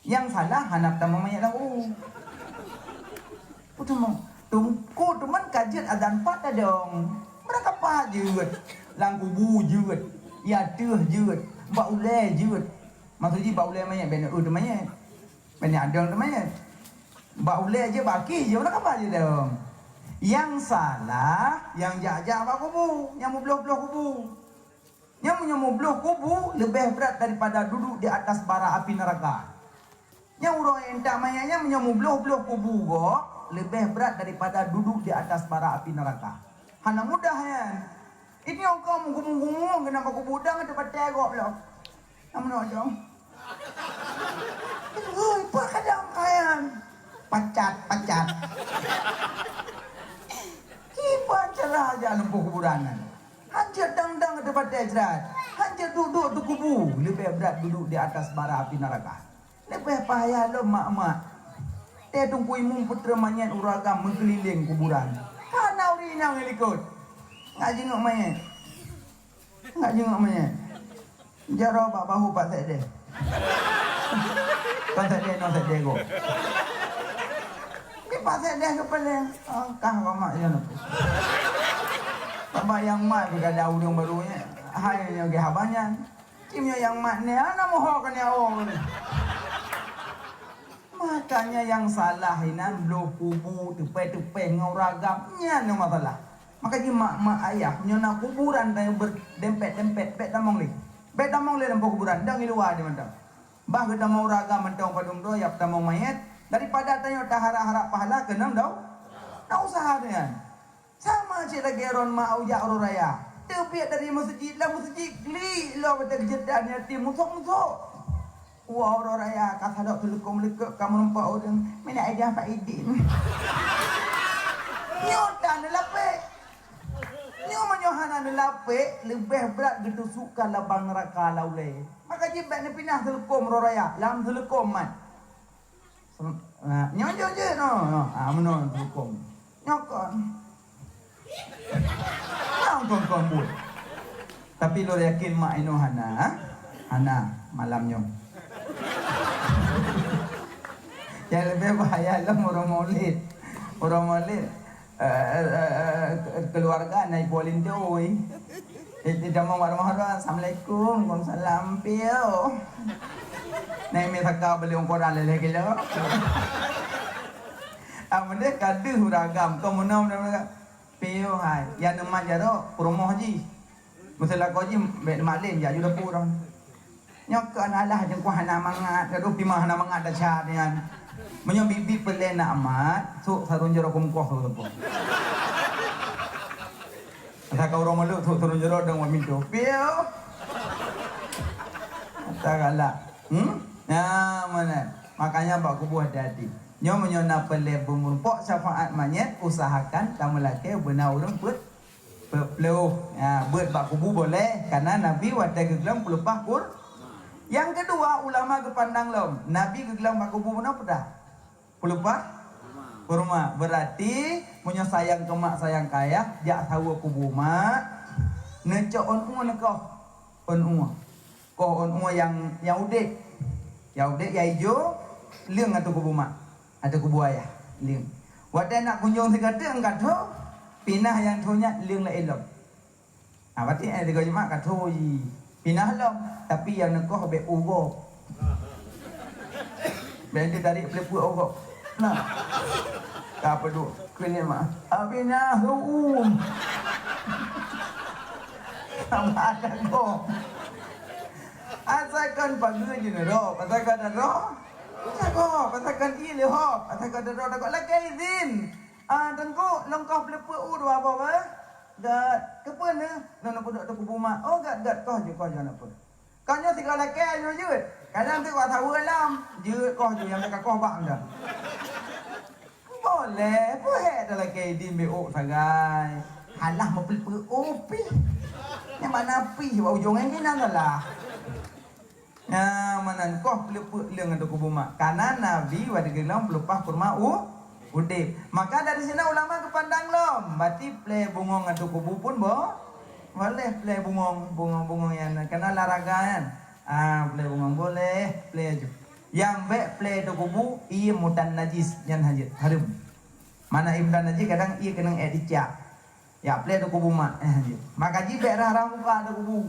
Nyang salah hana tamong manyét lam kubu. Peuteumong, teungku teuma ka jeuet azan pat tadong. Meuraka pat jeuet, lam kubu jeuet, i ateueh jeuet, bak ulèe jeuet. Maksud jih bak ulèe manyét, bèk na eu teumanyét. Bèk na adong teumanyét. Bak ulèe jeuet, bak akhé jeuet, meuraka pat jeuet tadong. Nyang salah, nyang jak-jak bak kubu, nyang meubloh-bloh kubu. Nyan meunyoe meubloh kubu leubeh brat daripada duduk di atas bara api neuraka. Nyan uroe intat manyét nyan meunyoe meubloh-bloh kubu gob leubeh brat daripada duduk di atas bara api neuraka. Hana mudah nyan. Ini ongkong meugumu-gumu keunan bak kubu dang teupatéh gob lom. Nyang meunoe dong. Hôi, peue kadang kayang. Pacat, pacat. Kiban cara aja leumpah kuburan nyan. Hanjeuet dang-dang teupatéh jrat. Hanjeuet duek-duek teukubu. Leubeh brat duek di atas bara api neuraka. Leubeh payah lom mak-mak. Teuh teungku imum peutrön manyét ureueng agam meukeulileng kuburan. Hana ureueng inong likot. Ngat jingok manyét. Ngat jingok manyét. Jaroe bak bahu Pak Sekdes. Kon Sekdes, non Sekdes gob. Di Pak Sekdes keupeuleng. Ah, kah koma nyan. Bak nyang mat pih kada ureueng barô nyan. Hai nyoe geuh haba nyan. Cim nyoe nyang mat nyan, hana meuho keu nyan, oh. Makanya nyang salah inan bloh kubu teupèh-teupèh ngon ureueng agam. Nyan nyang masalah. Maka jih mak-mak ayah, meunyoe na kuburan tanyoe berdempet-dempet, bèk tamong lé. Bèk tamong lé lam kuburan, dang i luwa di mantong. Bah geutamong ureueng agam mantong padum droe, ya peutamong manyét, daripada tanyoe taharap-harap pahala keunong dau-, na useuha nyan. Sama cit lagèe droen mak ujak uroe raya. Teubiet dari meuseujid, lam meuseujid klik lom watèe geujeuet dan yatim musok-musok. Wah, uroe raya ka salok teuleukom leukot ka meureumpok ureueng, "Minah idin Pak Idin." Nyoe tan neulapek. Nyoe meunyoe hana neulapek, leubeh brat geutusuk ka labang neuraka lam ulèe. Maka jih bèk neupinah teuleukom uroe raya, lam teuleukom mat. Sem-, ah, nyoe jeuet, jeuet, no, no. Ah, meunoe teuleukom. Nyoe kon. Nyoe kon, kon buet. Tapi lôn yakin mak inoe hana, hana malam nyoe. Nyang leubeh bahaya lom uroe Maulid. Uroe Maulid, eh, eh, eh, eh, keuluwarga na volunteer, oi. Di, di, di, "Assalamualaikum." "Waalaikumsalam, pieu." Nai mi saka beli ungkoran leleh kilo. Ah, mending ka deuh ureueng agam, kau menang, menang, menang. Pieu hai, ya neumat jaroe, peurumoh jih. Meuseulako jih, bèk neumat lén, jak ju dapur. Nyoe keu alah jengkuah hana mangat, gadoh pima hana mangat desya nyan. Meunyoe bibi peureulèe nak mat, sôk sarong jaroe keu mukoh sôk teupeu. Asai ka uroe Maulid, sôk sarong jaroe dong bak mintô. Pieu. Ata galak. Hmm? Nah, mana? Makanya bak kubu hati-hati. Nyoe meunyoe na peureulèe beumeurumpok syafaat manyèt, usahakan tameulakèe beuna ureueng peuet Peuet ploh. Ya, beuet bak kubu boleh, karena Nabi watèe geuglong peuleupah kur-, Nyang keudua, ulama geupandang lom, Nabi geuglong bak kubu meunoe peue dah? Peuleupah kurma. Berarti, meunyoe sayang keu mak, sayang keu ayah, jak saweue kubu mak, neucok ôn ueh neukoh. Ôn ueh. Koh ôn ueh nyang, nyang udép. Nyang udép, nyang ijo, leueng ateueh kubu mak. Ateueh kubu ayah, leueng. Watèe nak kunjong sigoe teuk, ka tho, pinah nyang tho nyan leueng laén lom. Ha, berarti, eh, sigoe Jumat ka tho jih. Pinah lom, tapi nyang neukoh bèk u gob. Bèk teutarek peuleupeuk u gob. Nah. Ka peuduek. Keu nyan mak. Abinah ruum. Sama ada gob. Asai kon pageue jeuet neurob, asai kon neurob. Jago, katakan iya lé hok, katakan dada, dada, lakèe izin. Ah, Teungku, lôn koh peuleupeu u dua boh, eh? Gèt, keupeue neuh? Lôn peuduek ateueh kubu mak. Oh, gèt, gèt, koh ju, koh ju, hana peue. Ka nyoe sigoe lakèe nyoe jeuet. Kadang teuk bak saweue lam, jeuet koh ju, nyang ka koh bak anda. Boleh, peue hèk talakèe idin beuôk sagai. Halah meupeuleupeu u pih. Nyang mana pih bak ujong nyan keunan salah. Nah, meunan koh peuleupeu leueng ateueh kubu mak. Kana Nabi watèe geuglong peuleupah kurma u udép. Maka dari sinan ulama geupandang lom, berarti plè bungong ateueh kubu pun bo-, boleh plè bungong, bungong-bungong nyan. Kana olahraga nyan. Ah, plè bungong boleh, plè aju. Nyang bèk plè ateueh kubu, ié mutan najis, nyan hanjeuet, hareuem. Mana ié mutan najis, kadang ié keunong èk dicak. Ya, plè ateueh kubu mak, eh, hanjeuet. Maka jih bèk rhah-rhah muka ateueh kubu.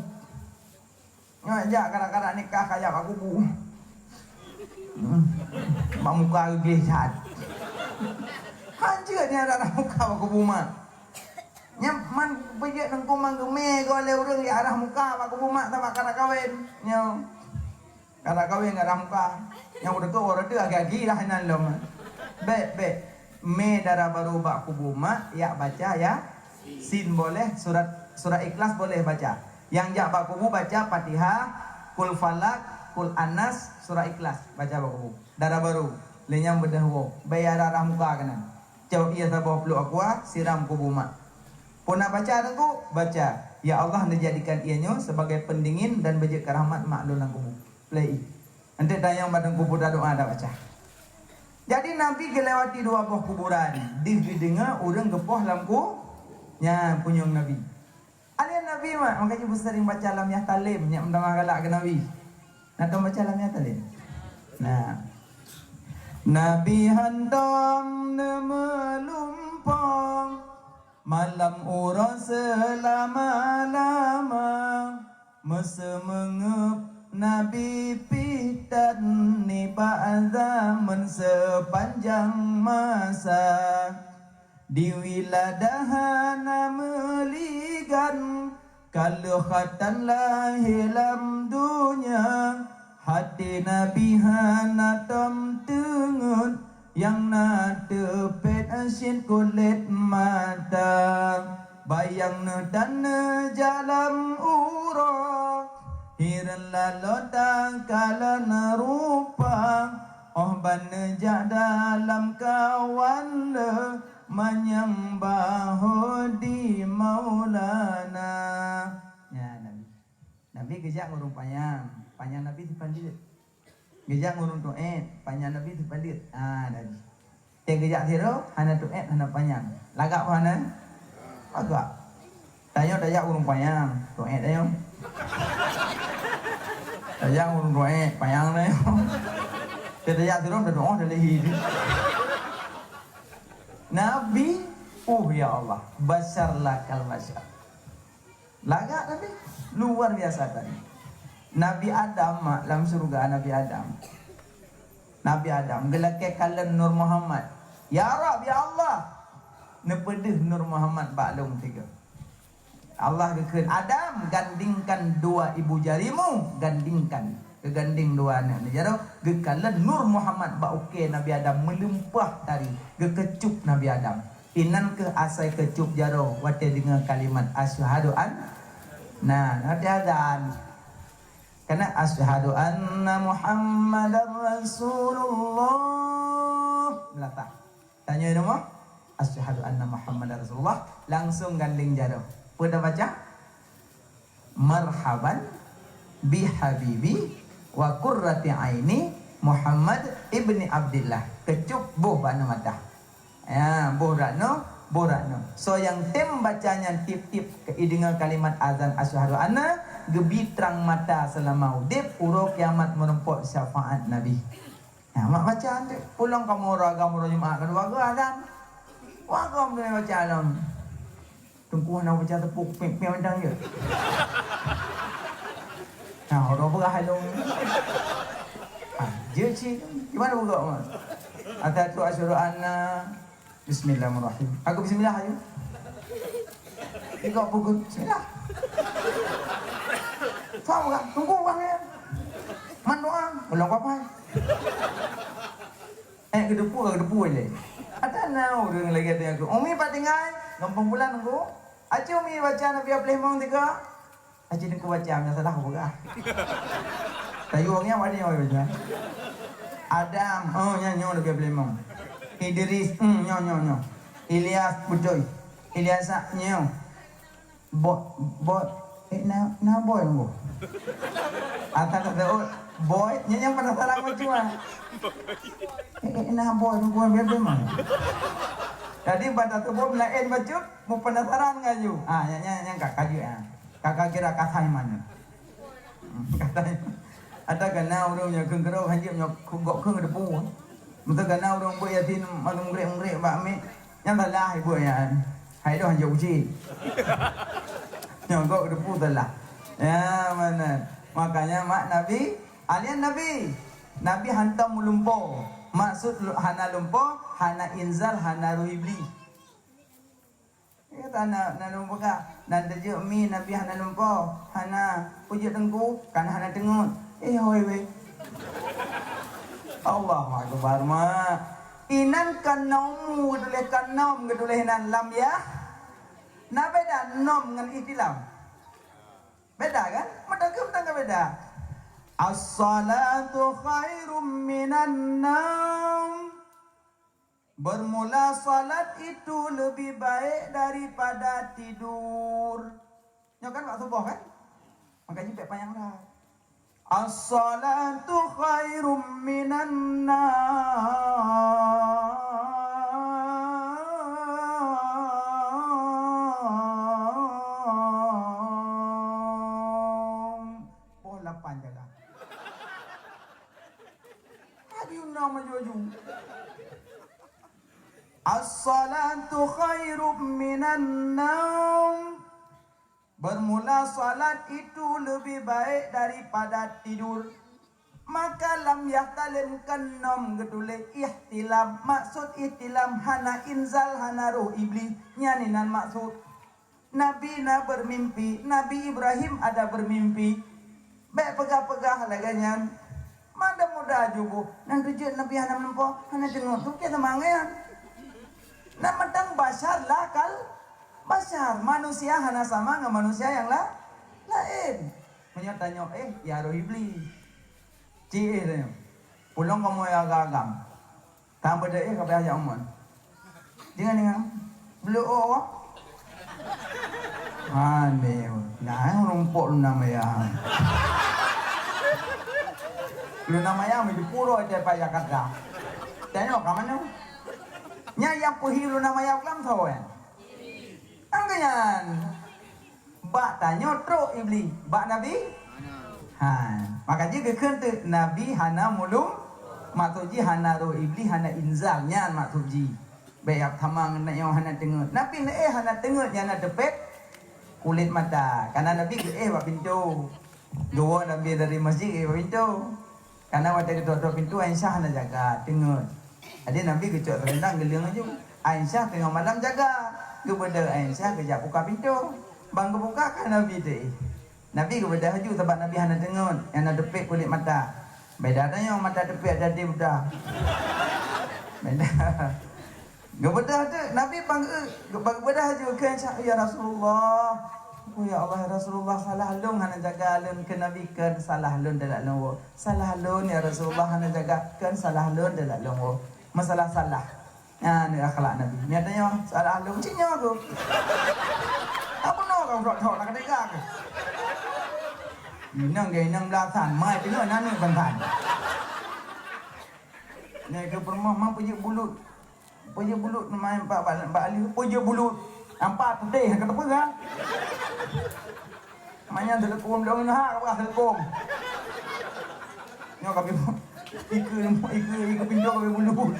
Nyoe jak karak-karak nikah kajak bak kubu. Hmm. Bak muka geugléh that. Hanjeuet nyan rhah-rhah muka bak kubu mak. Nyan man peujeuet nangkum man geumè goe lé ureueng jak rhah muka bak kubu mak sabab ka na kawen. Nyoe. Ka na kawen jak rhah muka. Nyang udah tu orang tu agi-agi lah inan lom. Bèk, bèk. Mè dara barô bak kubu mak, jak baca Yasin boleh, surat, surat Ikhlas boleh baca. Nyang jak bak kubu baca Fatihah, Kul Falak, Kul Anas, surat Ikhlas baca bak kubu. Dara barô, lé nyan beudôh woe, bèk jak rhah-rhah muka keunan. Cok ié saboh pluek aqua, siram kubu mak. Peue na baca teungku? Baca, "Ya Allah, neujadikan ié nyoe sebagai pendingin dan beujeuet keu rahmat mak lôn lam kubu." Plè ié. Enteuk tanyong bak teungku peue doa tabaca. Jadi Nabi geulewati dua boh kuburan, deuh geudeungoe ureueng geupoh lam ku-, nyan punyueng Nabi. Alèh Nabi mak, makajih beuseuring baca lam Yah Talim, nyak meutamah galak keu Nabi. Na tom baca lam Yah Talim? Nah. Nabi hantom neumeulumpong, malam uroe seulama-lama. Meuseumeungeup Nabi pih that nibak zaman seupanjang masa. Di wiladah hana meuligan, ka lheueh khatan lahé lam donya. Até Nabi hana tom teungeut, nyang na teupet cit kulét mata. Bayang neuh tan neujak lam uroe, hireuen laloe takalon rupa, óh ban neujak dalam kawan le manyang bahodi Maulana. Ya, Nabi. Nabi geujak ngon ureueng panyang, panyang Nabi sipaleuet. Geujak ngon ureueng tuet, panyang Nabi sipaleuet. Ah, Nabi. Teuh geujak sidroe, hana tuet, hana panyang. Lagak peu hana? Lagak. Tanyoe tajak ureueng panyang, tuet tanyoe. Tajak ureueng tuet, panyang tanyoe. Teuh tajak sidroe, tadoa, talehi. Nabi, uh, ya Allah, basyar lakal basyar. Lagak Nabi, luar biasa tadi. Nabi Adam, mak, lam syeuruga Nabi Adam. Nabi Adam geulakée kalon Nur Muhammad. "Ya Rabb, ya Allah, neupeudeuh Nur Muhammad bak lôn tiga." Allah geukheun, "Adam, gandingkan dua ibu jarimu, gandingkan." Geugandeng dua aneuk neujaroe, geukalon Nur Muhammad bak ukée Nabi Adam, meulimpah tari, geukeucup Nabi Adam. Inan kheueh asai keucup jaroe watée deungoe kalimat asyhadu an, nah, watée azan. Kana asyhadu anna Muhammadar Rasulullah. Meulatah. Tanyoe nama? Asyhadu anna Muhammadar Rasulullah. Langsung gandeng jaroe. Peue tabaca? Marhaban bihabibi wa qurrati aini Muhammad ibni Abdillah. Keucup boh bak neu mata. Ya, boh rak neu, boh rak neu. Soe nyang tem baca nyan tiep-tiep keu ideungoe kalimat azan asyhadu anna, geubi trang mata seulama udeb, uroe kiamat meurumpok syafaat Nabi. Nah, mak baca tu. Pulang kamoe ureueng agam uroe Jumat keudua geuh azan. Wah, gom tu baca lom. Teungku hana baca teupok, pek-pek mantong je. Nah, uroe beurah lom. Ah, je cit. Di mana buka, Mak? Atas tu asyhadu anna Bismillahirrahmanirrahim. Aku bismillah aja. Tiga pukul. Bismillah. Faham tak? Tunggu orang ya. Man doa. Belum apa-apa. Eh, kedepu, kedepu aja. Ada na orang lagi ada aku. Umi Pak tinggal. Gampang pulang aku. Aci Umi baca Nabi Abdul Rahman tiga. Aci Teungku baca, nyang salah aku peugah. Tayue nyan awak nyoe baca. Adam, oh, nyan nyoe Nabi Abdul Rahman. Idris, hmm, nyoe, nyoe, nyoe. Ilyas, beutôi. Ilyasa, nyoe. Bo-, bo-, eh, na, na boy nunggu. Ata kata, oh, boy, nyan nyang penasaran macam mana? Eh, eh, na boy nunggu, Nabi Abdul Rahman. Jadi, pada tubuh laén bacut, meupenasaran ngon you. Ah, nyan, nyan, nyan ka, ka jeuet, ah. Ka, ka kira ka sai man nyan. Hmm, ka sai. Ata ka na ureueng nyang kheun keudroe hanjeuet nyoe gok kheun geudepu. Meuseu ka na ureueng beuet Yasin meugrek-meugrek bak miet, nyan salah ibu nyan. Hai doh hanjeuet uji. Nyoe gok geudepu salah. Ya, mana? Makanya mak Nabi, alian Nabi. Nabi hantom meulumpo. Maksud lu-, hana lumpo, hana inzal, hana roh Iblih. Iya, hana, hana lôn peugah. Dan teujeuet mi Nabi hana lumpo, hana. Peue jeuet Teungku, kan hana teungeut. Eh, hôi weh. Allahu Akbar, mak. Inan kan nom geutuléh, kan nom geutuléh inan lam yah. Na beda nom ngon ihtilam? Beda kan? Meuteugeuh meuteugeuh beda. As-salatu khairum minan naum. Bermula salat itu lebih baik daripada tidur. Nyoe kan bak suboh kan? Makanya pek panyang dah. As-salatu khairum minan naum. Poh lapan jaga. Aju na maju-aju. As-salatu khairum minan naum. Bermula salat itu lebih baik daripada tidur. Maka lam yahtalim kan nom geutuléh ihtilam. Maksud ihtilam hana inzal, hana roh Iblih. Nyan inan maksud. Nabi na bermimpi, Nabi Ibrahim ada bermimpi. Bék peugah-peugah lagée nyan. Mada muda juboh, nan teujeuet Nabi hana meulumpo, hana teungeut, tu keu seumangéan. Nan mantong basyar lakal, Basyar, manusia hana sama ngon manusia nyang la-, laén. Meunyoe tanyoe, "Eh, ya roh Iblis." Ci éh tanyoe. Pulong kamoe agam-agam. Tam beudeuh éh ka payah jak umon. Deungon-deungon. Beleuek awak. Aneh. Nah, rumpok luna maya. Luna maya meujipuro ite payah kata. Tanyoe ka manoe? Nyan nyang peuhi luna maya keulampsoe. Angkeuyan. Bak tanyoe trok Iblis, bak Nabi? Ha. Maka jih geukheun teuk Nabi hana mulum, maksud jih hana roh Iblis, hana inzal nyan maksud jih. Bék jak sama ngon nyoe hana teungeut. Nabi neuéh hana teungeut nyan na teupék kulét mata. Karena Nabi geuéh bak pintoe. Geuwoe Nabi dari masjid geuéh bak pintoe. Karena watée geutok-tok pintoe, Aisyah hana jaga, teungeut. Jadi Nabi geucok seurendang geuleueng laju. Aisyah teungoh malam jaga. Geubeudôh Aisyah geujak buka pintoe. Ban geubuka ka Nabi teuh. Nabi geubeudôh laju sabab Nabi hana teungeut, hana teupék kulét mata. Beda tanyoe mata teupék jadi buta. Beda. Geubeudôh teuk, Nabi ban geu-, ban geubeudôh laju kheun, "Ya Rasulullah, oh ya Allah, ya Rasulullah, salah lôn hana jaga lôn," kheun Nabi, "Kheun salah lôn dalam lôn woe. Salah lôn, ya Rasulullah, hana jaga, kheun salah lôn dalam lôn woe." Masalah salah. Nyan akhlak Nabi. Nyatanya salah lôn cit nyoe aku. Tak pernah kau rot-rot nak dengar ke? Inang ke inang belasan, mai tengah nanu bantan. Nyai ke peurumoh mang peujeuet bulut. Peujeuet bulut main bak, bak, bak aleuh, peujeuet bulut. Nampak putih ka teupeue ha. Manyang teuleukum dong ha, ka teuleukum. Nyoe ka pi-, ikeue, ikeue, ikeue pintoe ka bulut.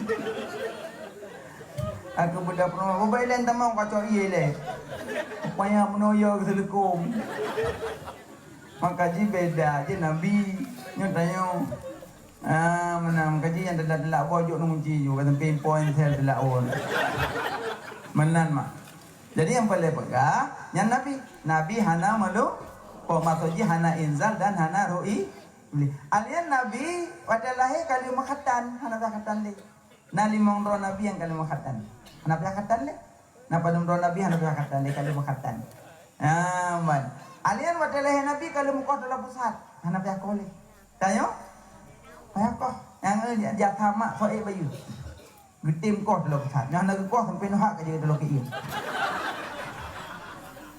Aku beudôh peurumoh, bobai laén tamong ka cok ié lé. Payah meunoe yo teuleukum. Maka jih beda jih Nabi. Nyoe tanyoe. Ah, meunan. Maka jih nyang teulak-teulak boh jok nunci ju, ka sampai poin sel teulak on. Meunan mak. Jadi nyang paling peugah, nyan Nabi. Nabi hana malu, po maksud jih hana inzal dan hana ru'i. Alien Nabi watée lahé ka lheueh meukhatan, hana payah khatan lé. Na limong droe Nabi nyang ka lheueh meukhatan. Hana payah khatan lé. Na padum droe Nabi hana payah khatan lé, ka lheueh meukhatan. Ah, man. Alien watée lahé Nabi ka lheueh meukoh dalam pusat. Hana payah koh lé. Tanyoe? Payah koh. Nyang, eh, jak, jak tamak soe bayu. Geutem koh dalam pusat. Nyang na geukoh sampai neuhak ka jadi dalam kieu.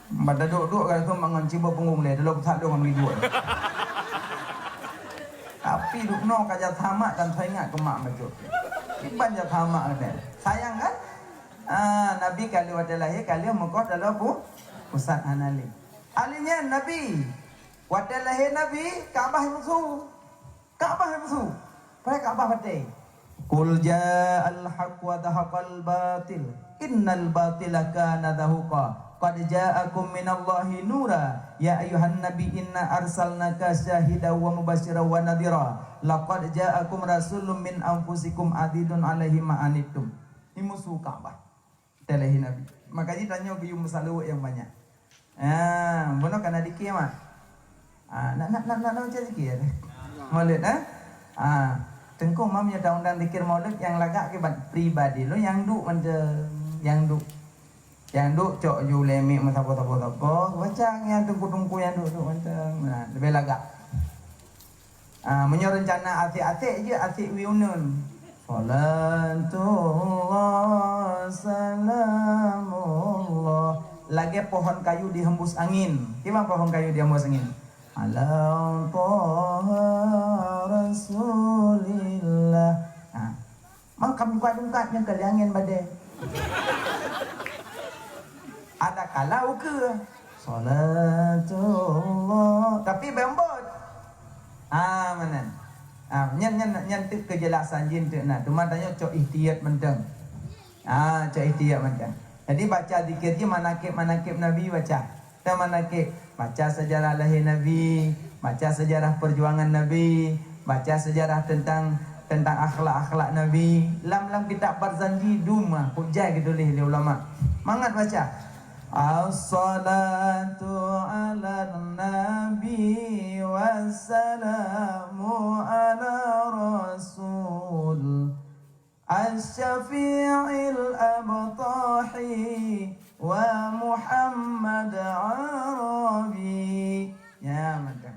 Bada dok-dok ka langsung mangon ciba punggung lé dalam pusat dong ngon duek. Tapi duk noe ka jak tamak dan teuingat keu mak bacut. Iban jak tamak keunan. Sayang kan? Ah, Nabi ka lheueh watée lahé, ka lheueh meukoh dalam pu-, pusat hana lé. Alien nyan Nabi, watée lahé Nabi, Ka'bah musu. Ka'bah musu. Padahai Ka'bah batée. Qul ja'al haqq wa zahaqal batil. Innal batila kana zahuqa. Qad ja'akum minallahi nura. Ya ayyuhan nabi inna arsalnaka syahidan wa mubasyiran wa nadhira. Laqad ja'akum rasulun min anfusikum azizun alaihi ma anittum. Ni musu Ka'bah. Teulehi Nabi. Maka jih tanyoe geuyue meusaleuweuet nyang banyak. Ah, bunoe kana dikir mak. Ah, nak, nak, nak, nak, nak baca zikir. Maulid, eh? Ah, teungku mam nyoe undang dikir maulid nyang lagak kiban pribadi lôn nyang duek mantong, nyang duek. Nyang duek cok ju lé mic meusaboh-saboh-saboh, baca ngon teungku-teungku nyang duek-duek mantong. Nah, leubeh lagak. Ah, meunyoe reuncana asek-asek jeuet, asek wie uneuen. Salatullah, salamullah. Lagée pohon kayu dihembus angin. Kiban pohon kayu dihembus angin? Ala Taha Rasulillah. Ha. Maka mungkat-mungkat nyang kali angin badée. Ada kala ukeue. Salatullah. Tapi beumbot. Ah, meunan. Ah, nyan, nyan, nyan teuk keujelasan jih teuk na. Teuma tanyoe cok ihtiyat mantong. Ah, cok ihtiyat mantong. Jadi baca zikir jih manakib-manakib Nabi baca. Teuh manakib, baca sejarah lahé Nabi, baca sejarah perjuangan Nabi, baca sejarah tentang, tentang akhlak-akhlak Nabi. Lam, lam kitab Barzanji dum ah, hujai geutuléh lé ulama. Mangat baca. As-salatu 'alan nabi wassalamu 'ala rasul. Asy-syafi'il abtahi Wa Muhammad Arabi. Ya, mantap.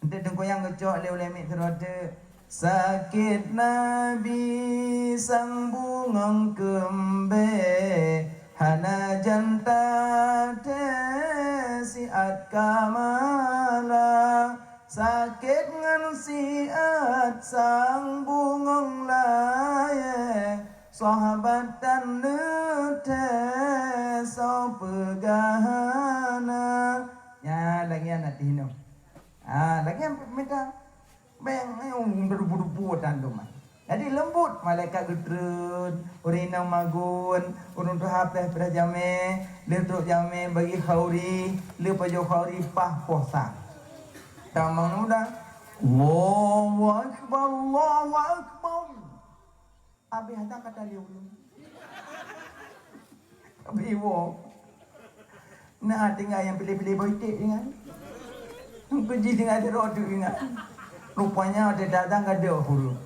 Untuk teungku nyang geucok lé ulèe miet sidroe teuk. Sakét Nabi sang bungöng keumbée, hana jan tathée siat kamala. Sakét ngon siat sang bungöng layée, sahabat tan neuthée soe peugah hana. Nyan lagèe nyan ateueh inoe. Ah, lagèe nyan peumita. Bèk nyoe dubu-dubu tan teuma. Jadi leumbot malaikat geutreun, ureueng inong magun, ureueng tuha preh-preh jamé, lheueh trok jamé bagi khauri, lheueh pajoh khauri paih poh sa. Tamong muda. Allahu Akbar, Allahu Akbar. Abéh ata kata lieu ulôn. Abéh woe. Na tinggai nyang piléh-piléh boh iték tinggai. Nyang keuji tinggai sidroe teuk tinggai. Rupanya watèe datang gadôh ureueng.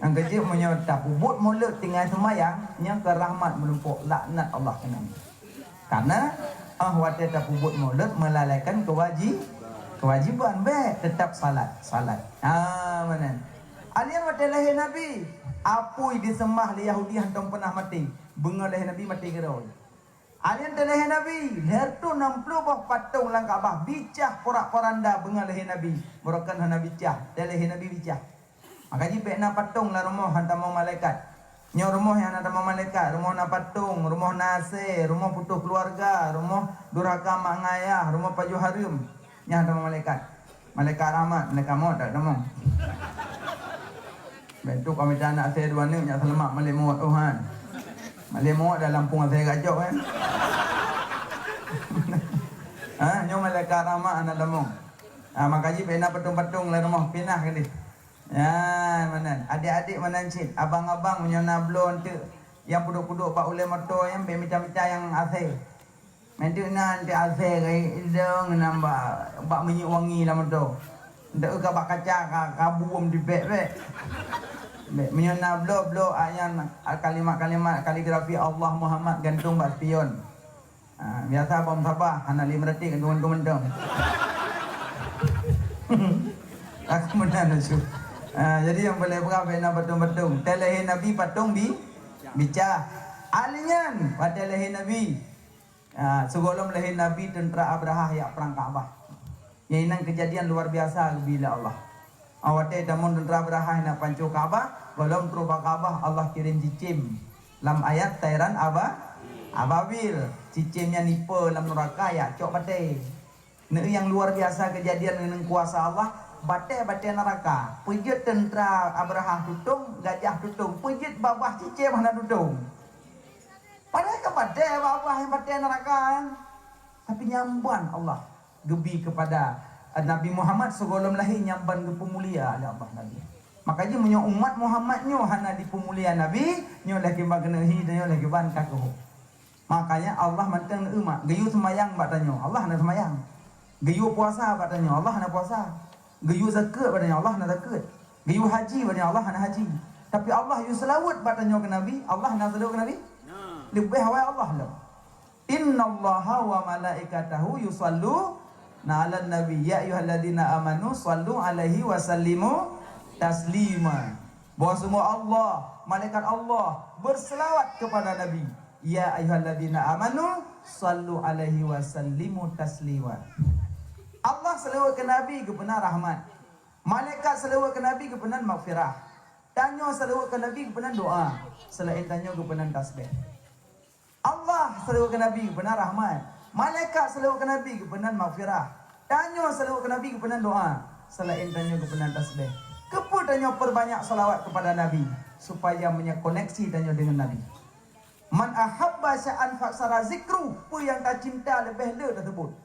Nyang keuji meunyoe tapeubuet mulod tinggai seumayang, nyan keu rahmat meulumpok, laknat Allah keunan. Karena, ah, watèe tapeubuet mulod meulalaikan kewaji-, kewajiban, bèk, teutap salat, salat. Ah, meunan. Alèh watèe lahé Nabi, apui diseumah lé Yahudi hantom peunah maté. Beungoh lahé Nabi maté keudroe. Alèh watèe lahé Nabi, lhèe reutôh nam ploh boh patong lam Ka'bah bicah porak-poranda beungoh lahé Nabi. Meurokon hana bicah, watèe lahé Nabi bicah. Maka jih bèk na patong lam rumoh han tamong malaikat. Nyoe rumoh nyang na tamong malaikat, rumoh na patong, rumoh na asèe, rumoh putôh keuluwarga, rumoh durhaka mak ngon ayah, rumoh pajoh hareuem. Nyan tamong malaikat. Malaikat rahmat, malaikat mot tak tamong. Bèk tu ka mita aneuk asèe dua neuk nyak seulamat malèe mot, oh han. Malèe mot dalam pung asèe gajok, kan. Ha, nyoe malaikat rahmat hana tamong. Ha, maka jih bèk na patong-patong lam rumoh, pinah keudéh. Ya, meunan. Adék-adék meunan cit, abang-abang meunyoe na bloe eunteuk nyang pudôk-pudôk bak ulèe moto nyan, bèk mita-mita nyang asèe. Meunteuek na eunteuk asèe gai idong nyan bak, bak minyeuk wangi lam moto. Eunteuk ka bak kaca ka, ka buem dibèk bèk. Bèk, meunyoe na bloe, bloe ayat nyan, kalimat-kalimat kaligrafi Allah Muhammad gantung bak spion. Ha, biasa bom sabah, hana lé meuratik, gantung-gantung mantong. Aku meunan su. Ha, jadi nyang paleng peugah bèk na patong-patong. Watèe lahé Nabi patong bi-, bicah. Ahli nyan, watèe lahé Nabi. Ha, sigohlom lahé Nabi teuntra Abrahah jak prang Ka'bah. Nyan inan keujadian luar biasa geubi lé Allah. Watèe tamong teuntra Abrahah na panco Ka'bah, gohlom trôh bak Ka'bah Allah kirém cicém. Lam ayat tairan aba-, ababil, cicém nyan ipe lam nuraka jak cok batèe. Neu nyang luar biasa keujadian ngon kuasa Allah, batèe-batèe nuraka. Peujeuet teuntra Abrahah tutong, gajah tutong, peujeuet babah cicém hana tutong. Padahai ka batèe babah nyang batèe nuraka, tapi nyang ban Allah geubi keupada, eh, Nabi Muhammad sigohlom lahé nyang ban geupeumulia lé Allah Nabi. Maka jih meunyoe umat Muhammad nyoe hana dipeumulia Nabi, nyoe lagèe ban keuneuk hi, nyoe lagèe ban ka keuhok. Makanya Allah mantong neuumat, geuyue seumayang bak tanyoe, Allah hana seumayang. Geuyue puasa bak tanyoe, Allah hana puasa. Geuyue zakeuet bak tanyoe, Allah hana zakeuet. Geuyue haji bak tanyoe, Allah hana haji. Tapi Allah yue seulaweuet bak tanyoe keu Nabi, Allah hana seulaweuet keu Nabi? Leubeh awai Allah lom. Innallaha wa malaikatahu yusalluna 'alan nabi, ya ayyuhalladzina amanu sallu 'alaihi wa sallimu taslima. Bahwasungguh Allah, malaikat Allah berselawat kepada Nabi. Ya ayyuhalladzina amanu sallu 'alaihi wa sallimu taslima. Allah seulaweuet keu Nabi geupeunan rahmat. Malaikat seulaweuet keu Nabi geupeunan maghfirah. Tanyoe seulaweuet keu Nabi geupeunan doa. Seulaén tanyoe geupeunan tasbih. Allah seulaweuet keu Nabi geupeunan rahmat. Malaikat seulaweuet keu Nabi geupeunan maghfirah. Tanyoe seulaweuet keu Nabi geupeunan doa. Seulaén tanyoe geupeunan tasbih. Keupeue tanyoe peurbanyak seulawat keupada Nabi? Supaya meunyoe koneksi tanyoe deungon Nabi. Man ahabba syai'an faksara zikru, peue nyang tacinta leubeh le taseubut.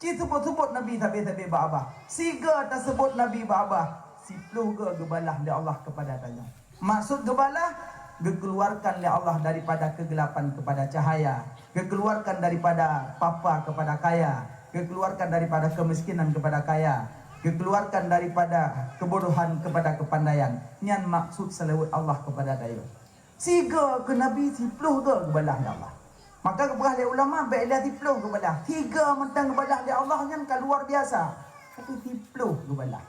Ci seubut-seubut Nabi sabe-sabe bak babah. Sigoe taseubut Nabi bak babah, siploh goe geubalah lé Allah keupada tanyoe. Maksud geubalah, geukeuluarkan lé Allah daripada keugelapan keupada cahaya, geukeuluarkan daripada papa keupada kaya, geukeuluarkan daripada keumiskinan keupada kaya, geukeuluarkan daripada keubodohan keupada keupandaian. Nyan maksud seulaweuet Allah keupada tanyoe. Sigoe keu Nabi, siploh goe geubalah lé Allah. Maka geupeugah lé ulama, bék lé siploh geubalah. Tiga mantong geubalah lé Allah nyan ka luar biasa. Tapi siploh geubalah.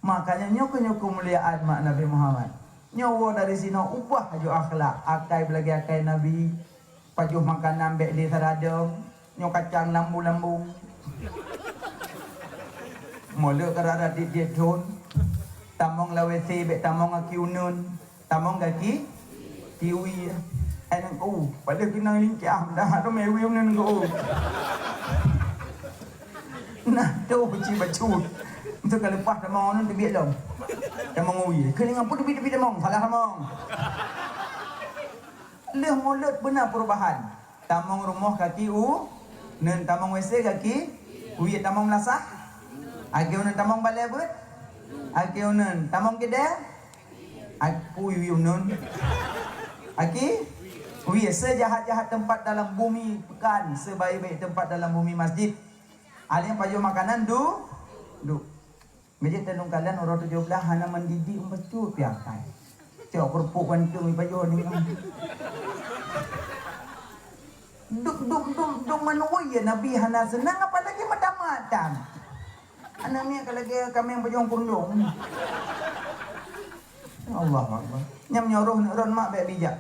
Makanya nyoe keuh, nyoe keuh keumuliaan mak Nabi Muhammad. Nyoe woe dari sinoe ubah aju akhlak, akai beulagée akai Nabi, pajoh makanan bék lé saradong, nyoe kacang lambu-lambu. Molek karara tieb-tieb thon, tamong lam W C bék tamong aki uneun. Tamong gaki kiwi. Ai nang ku, pada keunong lincah dah tu mewi nang ku. Nah, tu benci bacut. Itu ka leupah tamong nang teubiet lom. Tamong ui. Keuning apa teubiet-teubiet tamong, salah tamong. Leuh mulod beuna perubahan. Tamong rumoh gaki u, neun tamong W C gaki, wie tamong meulasah. Aki uneun tamong balée beuet. Aki uneun tamong keudée. Aku wie uneun. Aki, wie sejahat-jahat tempat dalam bumi pekan, sebaik-baik tempat dalam bumi masjid. Aleng pajoh makanan du, du. Meujeuet tanyoe kalon uroe tujoh blaih hana meudidik bacut pih akai. Cok keurupuk bantung ipajoh deungon. Duk, duk, duk, duk manuwai ya Nabi hana seunang, apalagi mata-mata. Aneuk miet ka lagée kaméng pajong kurundong. Allahu Akbar. Nyam nyoe roh neuron mak bék bijak.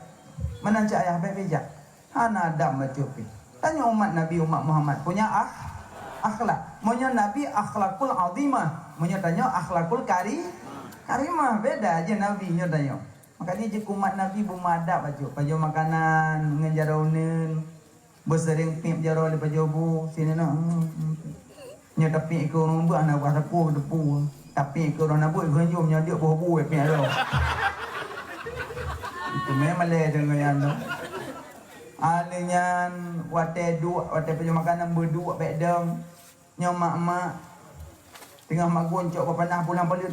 Meunan cak ayah bék bijak. Hana adab bacut pih. Tanyoe umat Nabi, umat Muhammad punya akh-, akhlak. Meunyoe Nabi akhlakul azimah, meunyoe tanyoe akhlakul kari-, karimah. Beda aja Nabi nyoe tanyoe. Makanya jeuet keu umat Nabi beumadab bacut. Pajoh makanan ngon jaroe uneun, beuseuring piep jaroe lé pajoh bu, sinan na. Nyoe tapiek keu ureueng beuh hana bak sapeue teupeue. Tapiek keu ureueng na buet geunjom nyoe deuk boh buet piek lom. Itu memang lé deungon nyan tu. Aleuh nyan watée duek, watée pajoh makanan beuduek bék dong. Nyoe mak-mak teungoh magun cok bak panah pulang palut.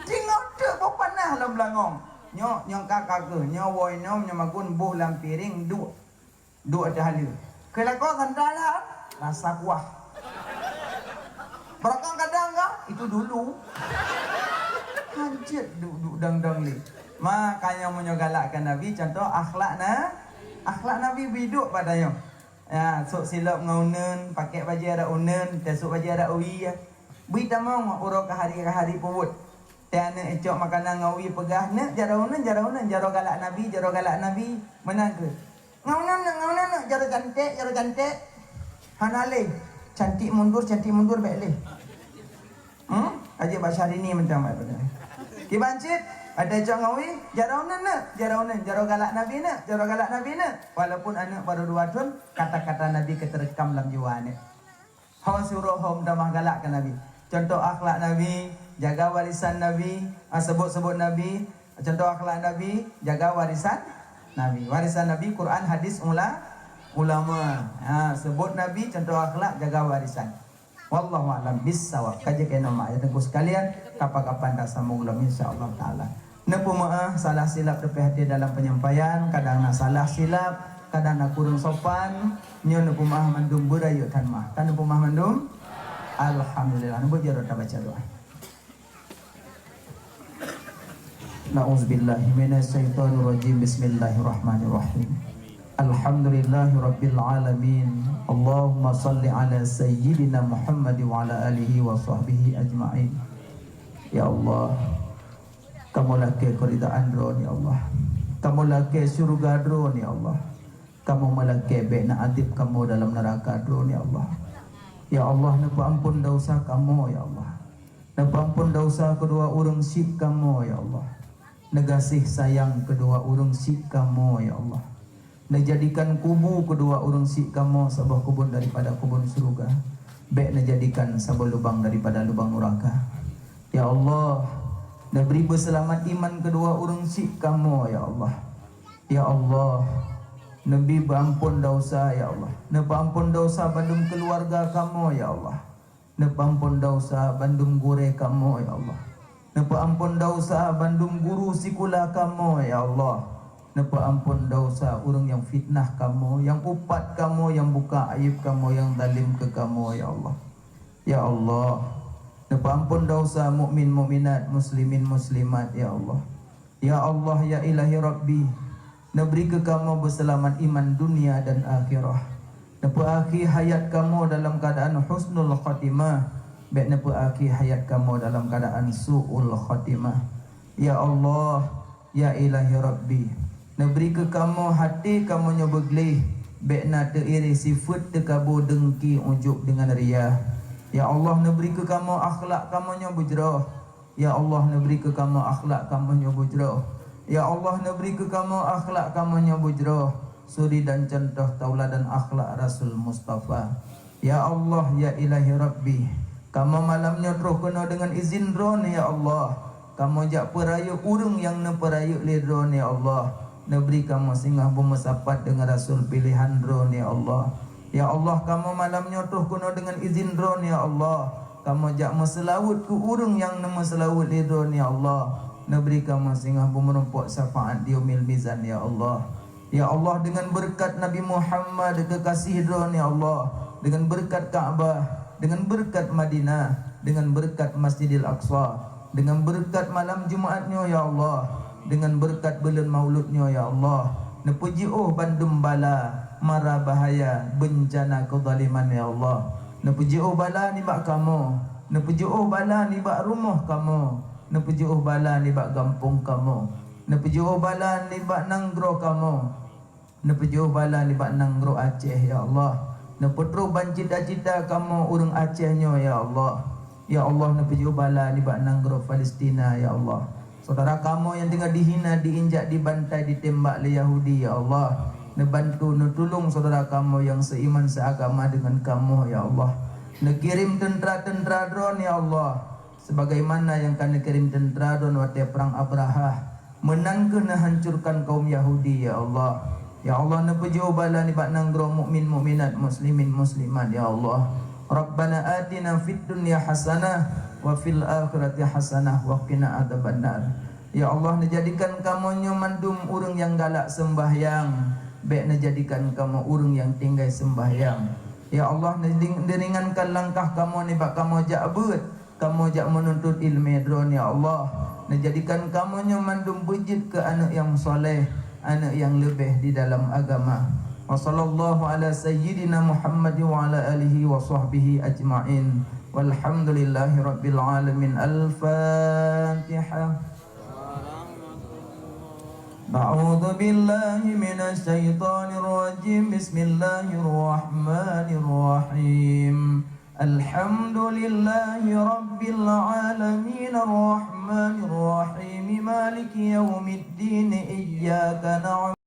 Teungoh teuk bak panah lam beulangong. Nyoe, nyoe ka ka keuh. Nyoe woe nyoe, nyoe magun boh lam piring duek. Duek ateueh haleue. Keu lakoe santa lam rasa kuah. Beurangkat kadang ka, itu dulu. Hanjeuet duek-duek dang-dang lé. Makanya meunyoe galak keu Nabi, contoh akhlak na, akhlak Nabi biduek bak tanyoe. Ya, sôk silop ngon uneun, pakèk bajèe rot uneun, tasôk bajèe rot wie. Bri tamong uroe keu hari, keu hari peubuet. Teu aneuk icok makanan ngon wie peugah, "Neuk, jaroe uneun, jaroe uneun, jaroe galak Nabi, jaroe galak Nabi." Meunan keuh. Ngon uneun, ngon uneun, jaroe canték, jaroe canték. Hana lé. Cantik mundur, cantik mundur, bèk lé. Hmm? Aja bak Syahrini mantong bak. Kiban cit, ada cok ngon wie, jaroe uneun, neuk, jaroe uneun, jaroe galak Nabi, neuk, jaroe galak Nabi, neuk. Walaupun aneuk baru dua thon, kata-kata Nabi ka teureukam lam jiwa aneuk. Ho suroe ho meutamah galak keu Nabi. Contoh akhlak Nabi, jaga warisan Nabi, ah, sebut-sebut Nabi. Contoh akhlak Nabi, jaga warisan Nabi. Warisan Nabi, Quran, hadis, ula-, ulama. Ha, sebut Nabi, contoh akhlak, jaga warisan. Wallahu a'lam bissawab. Ka jeuet keunoe mak ayah teungku sekalian, kapan-kapan tasambong lom insya Allah taala. Neupeumeu'ah salah silap teupeuhati dalam penyampaian, kadang na salah silap, kadang na kureueng sopan, nyoe neupeumeu'ah mandum beurayeuk that meu'ah. Ka neupeumeu'ah mandum? Alhamdulillah. Neubeuet jaroe tabaca doa. Na'udzubillahi minasyaitonirrajim. Bismillahirrahmanirrahim. Alhamdulillahirabbil alamin. Allahumma shalli ala sayyidina Muhammad wa ala alihi wa sahbihi ajma'in. Ya Allah, kamoe lakèe keuridaan Droen, ya Allah. Kamoe lakèe syeuruga Droen, ya Allah. Kamoe meulakèe bèk neuadéb kamoe dalam neuraka Droen, ya Allah. Ya Allah, neupeuampon desya kamoe, ya Allah. Neupeuampon desya keudua ureueng syiek kamoe, ya Allah. Neugaséh sayang keudua ureueng syiek kamoe, ya Allah. Neujadikan kubu keudua ureueng syiek kamoe saboh keubon daripada keubon syeuruga. Bèk neujadikan saboh lubang daripada lubang neuraka. Ya Allah, neubri beuseulamat iman keudua ureueng syiek kamoe, ya Allah. Ya Allah, neubri beuampon desya, ya Allah. Neupeuampon desya bandum keuluwarga kamoe, ya Allah. Neupeuampon desya bandum gurèe kamoe, ya Allah. Neupeuampon desya bandum guru sikula kamoe, ya Allah. Neupeuampon desya ureueng nyang fitnah kamoe, nyang upat kamoe, nyang buka aéb kamoe, nyang zalém keu kamoe, ya Allah. Ya Allah, neupeuampon desya mukmin mukminat, muslimin muslimat, ya Allah. Ya Allah, ya Ilahi Rabbi, Neubri keu kamoe beuseulamat iman dunia dan akhirah. Neupeuakhé hayat kamoe dalam keuadaan husnul khatimah, bék neupeuakhé hayat kamoe dalam keuadaan su'ul khatimah. Ya Allah, ya Ilahi Rabbi, neubri keu kamoe até kamoe nyoe beugleh, bék na teuiréh sifeuet teukabô deungki ujub deungon riya. Ya Allah, neubri keu kamoe akhlak kamoe nyoe beujroh. Ya Allah, neubri keu kamoe akhlak kamoe nyoe beujroh. Ya Allah, neubri keu kamoe akhlak kamoe nyoe beujroh, suri dan cuntoh tauladan akhlak Rasul Mustafa. Ya Allah, ya Ilahi Rabbi, kamoe malam nyoe troh keunoe deungon izin Droeneuh, ya Allah. Kamoe jak peurayeuk ureuëng nyang neupeurayeuk lé Droeneuh, ya Allah. Neubri kamoe singoh beumeusapat deungon Rasul piléhan Droeneuh, ya Allah. Ya Allah, kamoe malam nyoe troh keunoe deungon izin Droeneuh, ya Allah. Kamoe jak meuseulaweuet keu ureuëng nyang neumeuseulaweuet lé Droeneuh, ya Allah. Neubri kamoe singoh beumeurumpok syafaat di Yaumil Mizan, ya Allah. Ya Allah, deungon beureukat Nabi Muhammad keukaséh Droeneuh, ya Allah, deungon beureukat Ka'bah, deungon beureukat Madinah, deungon beureukat Masjidil Aqsa, deungon beureukat malam Jumaat nyoe, ya Allah, deungon beureukat buleuen Maulud nyoe, ya Allah, neupeujiôh bandum bala, mara bahaya, beuncana keuzaliman, ya Allah. Neupeujiôh bala nibak kamoe, neupeujiôh bala nibak rumoh kamoe, neupeujiôh bala nibak gampông kamoe, neupeujiôh bala nibak nanggroe kamoe, neupeujiôh bala nibak nanggroe Aceh, ya Allah. Neupeutrôh ban cita-cita kamoe ureuëng Aceh nyoe, ya Allah. Ya Allah, neupeujiôh bala nibak nanggroe Palestina, ya Allah. Syedara kamoe nyang teungoh dihina, diinjak, dibantai, ditembak lé Yahudi, ya Allah. Neubantu, neutulông syedara kamoe nyang seuiman, seuagama deungon kamoe, ya Allah. Neukirém teuntra-teuntra Droeneuh, ya Allah. Sebagaimana nyang ka neukirém teuntra Droeneuh watée prang Abrahah, meunan kheueh neuhancurkan kaum Yahudi, ya Allah. Ya Allah, neupeujiôh bala nibak nanggroe mukmin mukminat, muslimin muslimat, ya Allah. Rabbana atina fid dunya hasanah wa fil akhirati hasanah wa qina adzabannar. Ya Allah, neujadikan kamoe nyoe mandum ureuëng nyang galak seumbahyang, bék neujadikan kamoe ureuëng nyang tinggai seumbahyang. Ya Allah, neuring-, neuringankan langkah kamoe nibak kamoe jak beuet, kamoe jak meununtut iéleumé Droeneuh, ya Allah. Neujadikan kamoe nyoe mandum beujeuet keu aneuëk nyang saleh, aneuëk nyang leubeh di dalam agama. Wa sallallahu ala sayyidina Muhammad wa ala alihi wa sahbihi ajma'in. Walhamdulillahi rabbil alamin. Al-Fatihah. A'udzu billahi minasy syaithanir rajim. Bismillahirrahmanirrahim. Alhamdulillahi rabbil alamin, arrahmanir rahim, maliki yaumiddin, iyyaka na'budu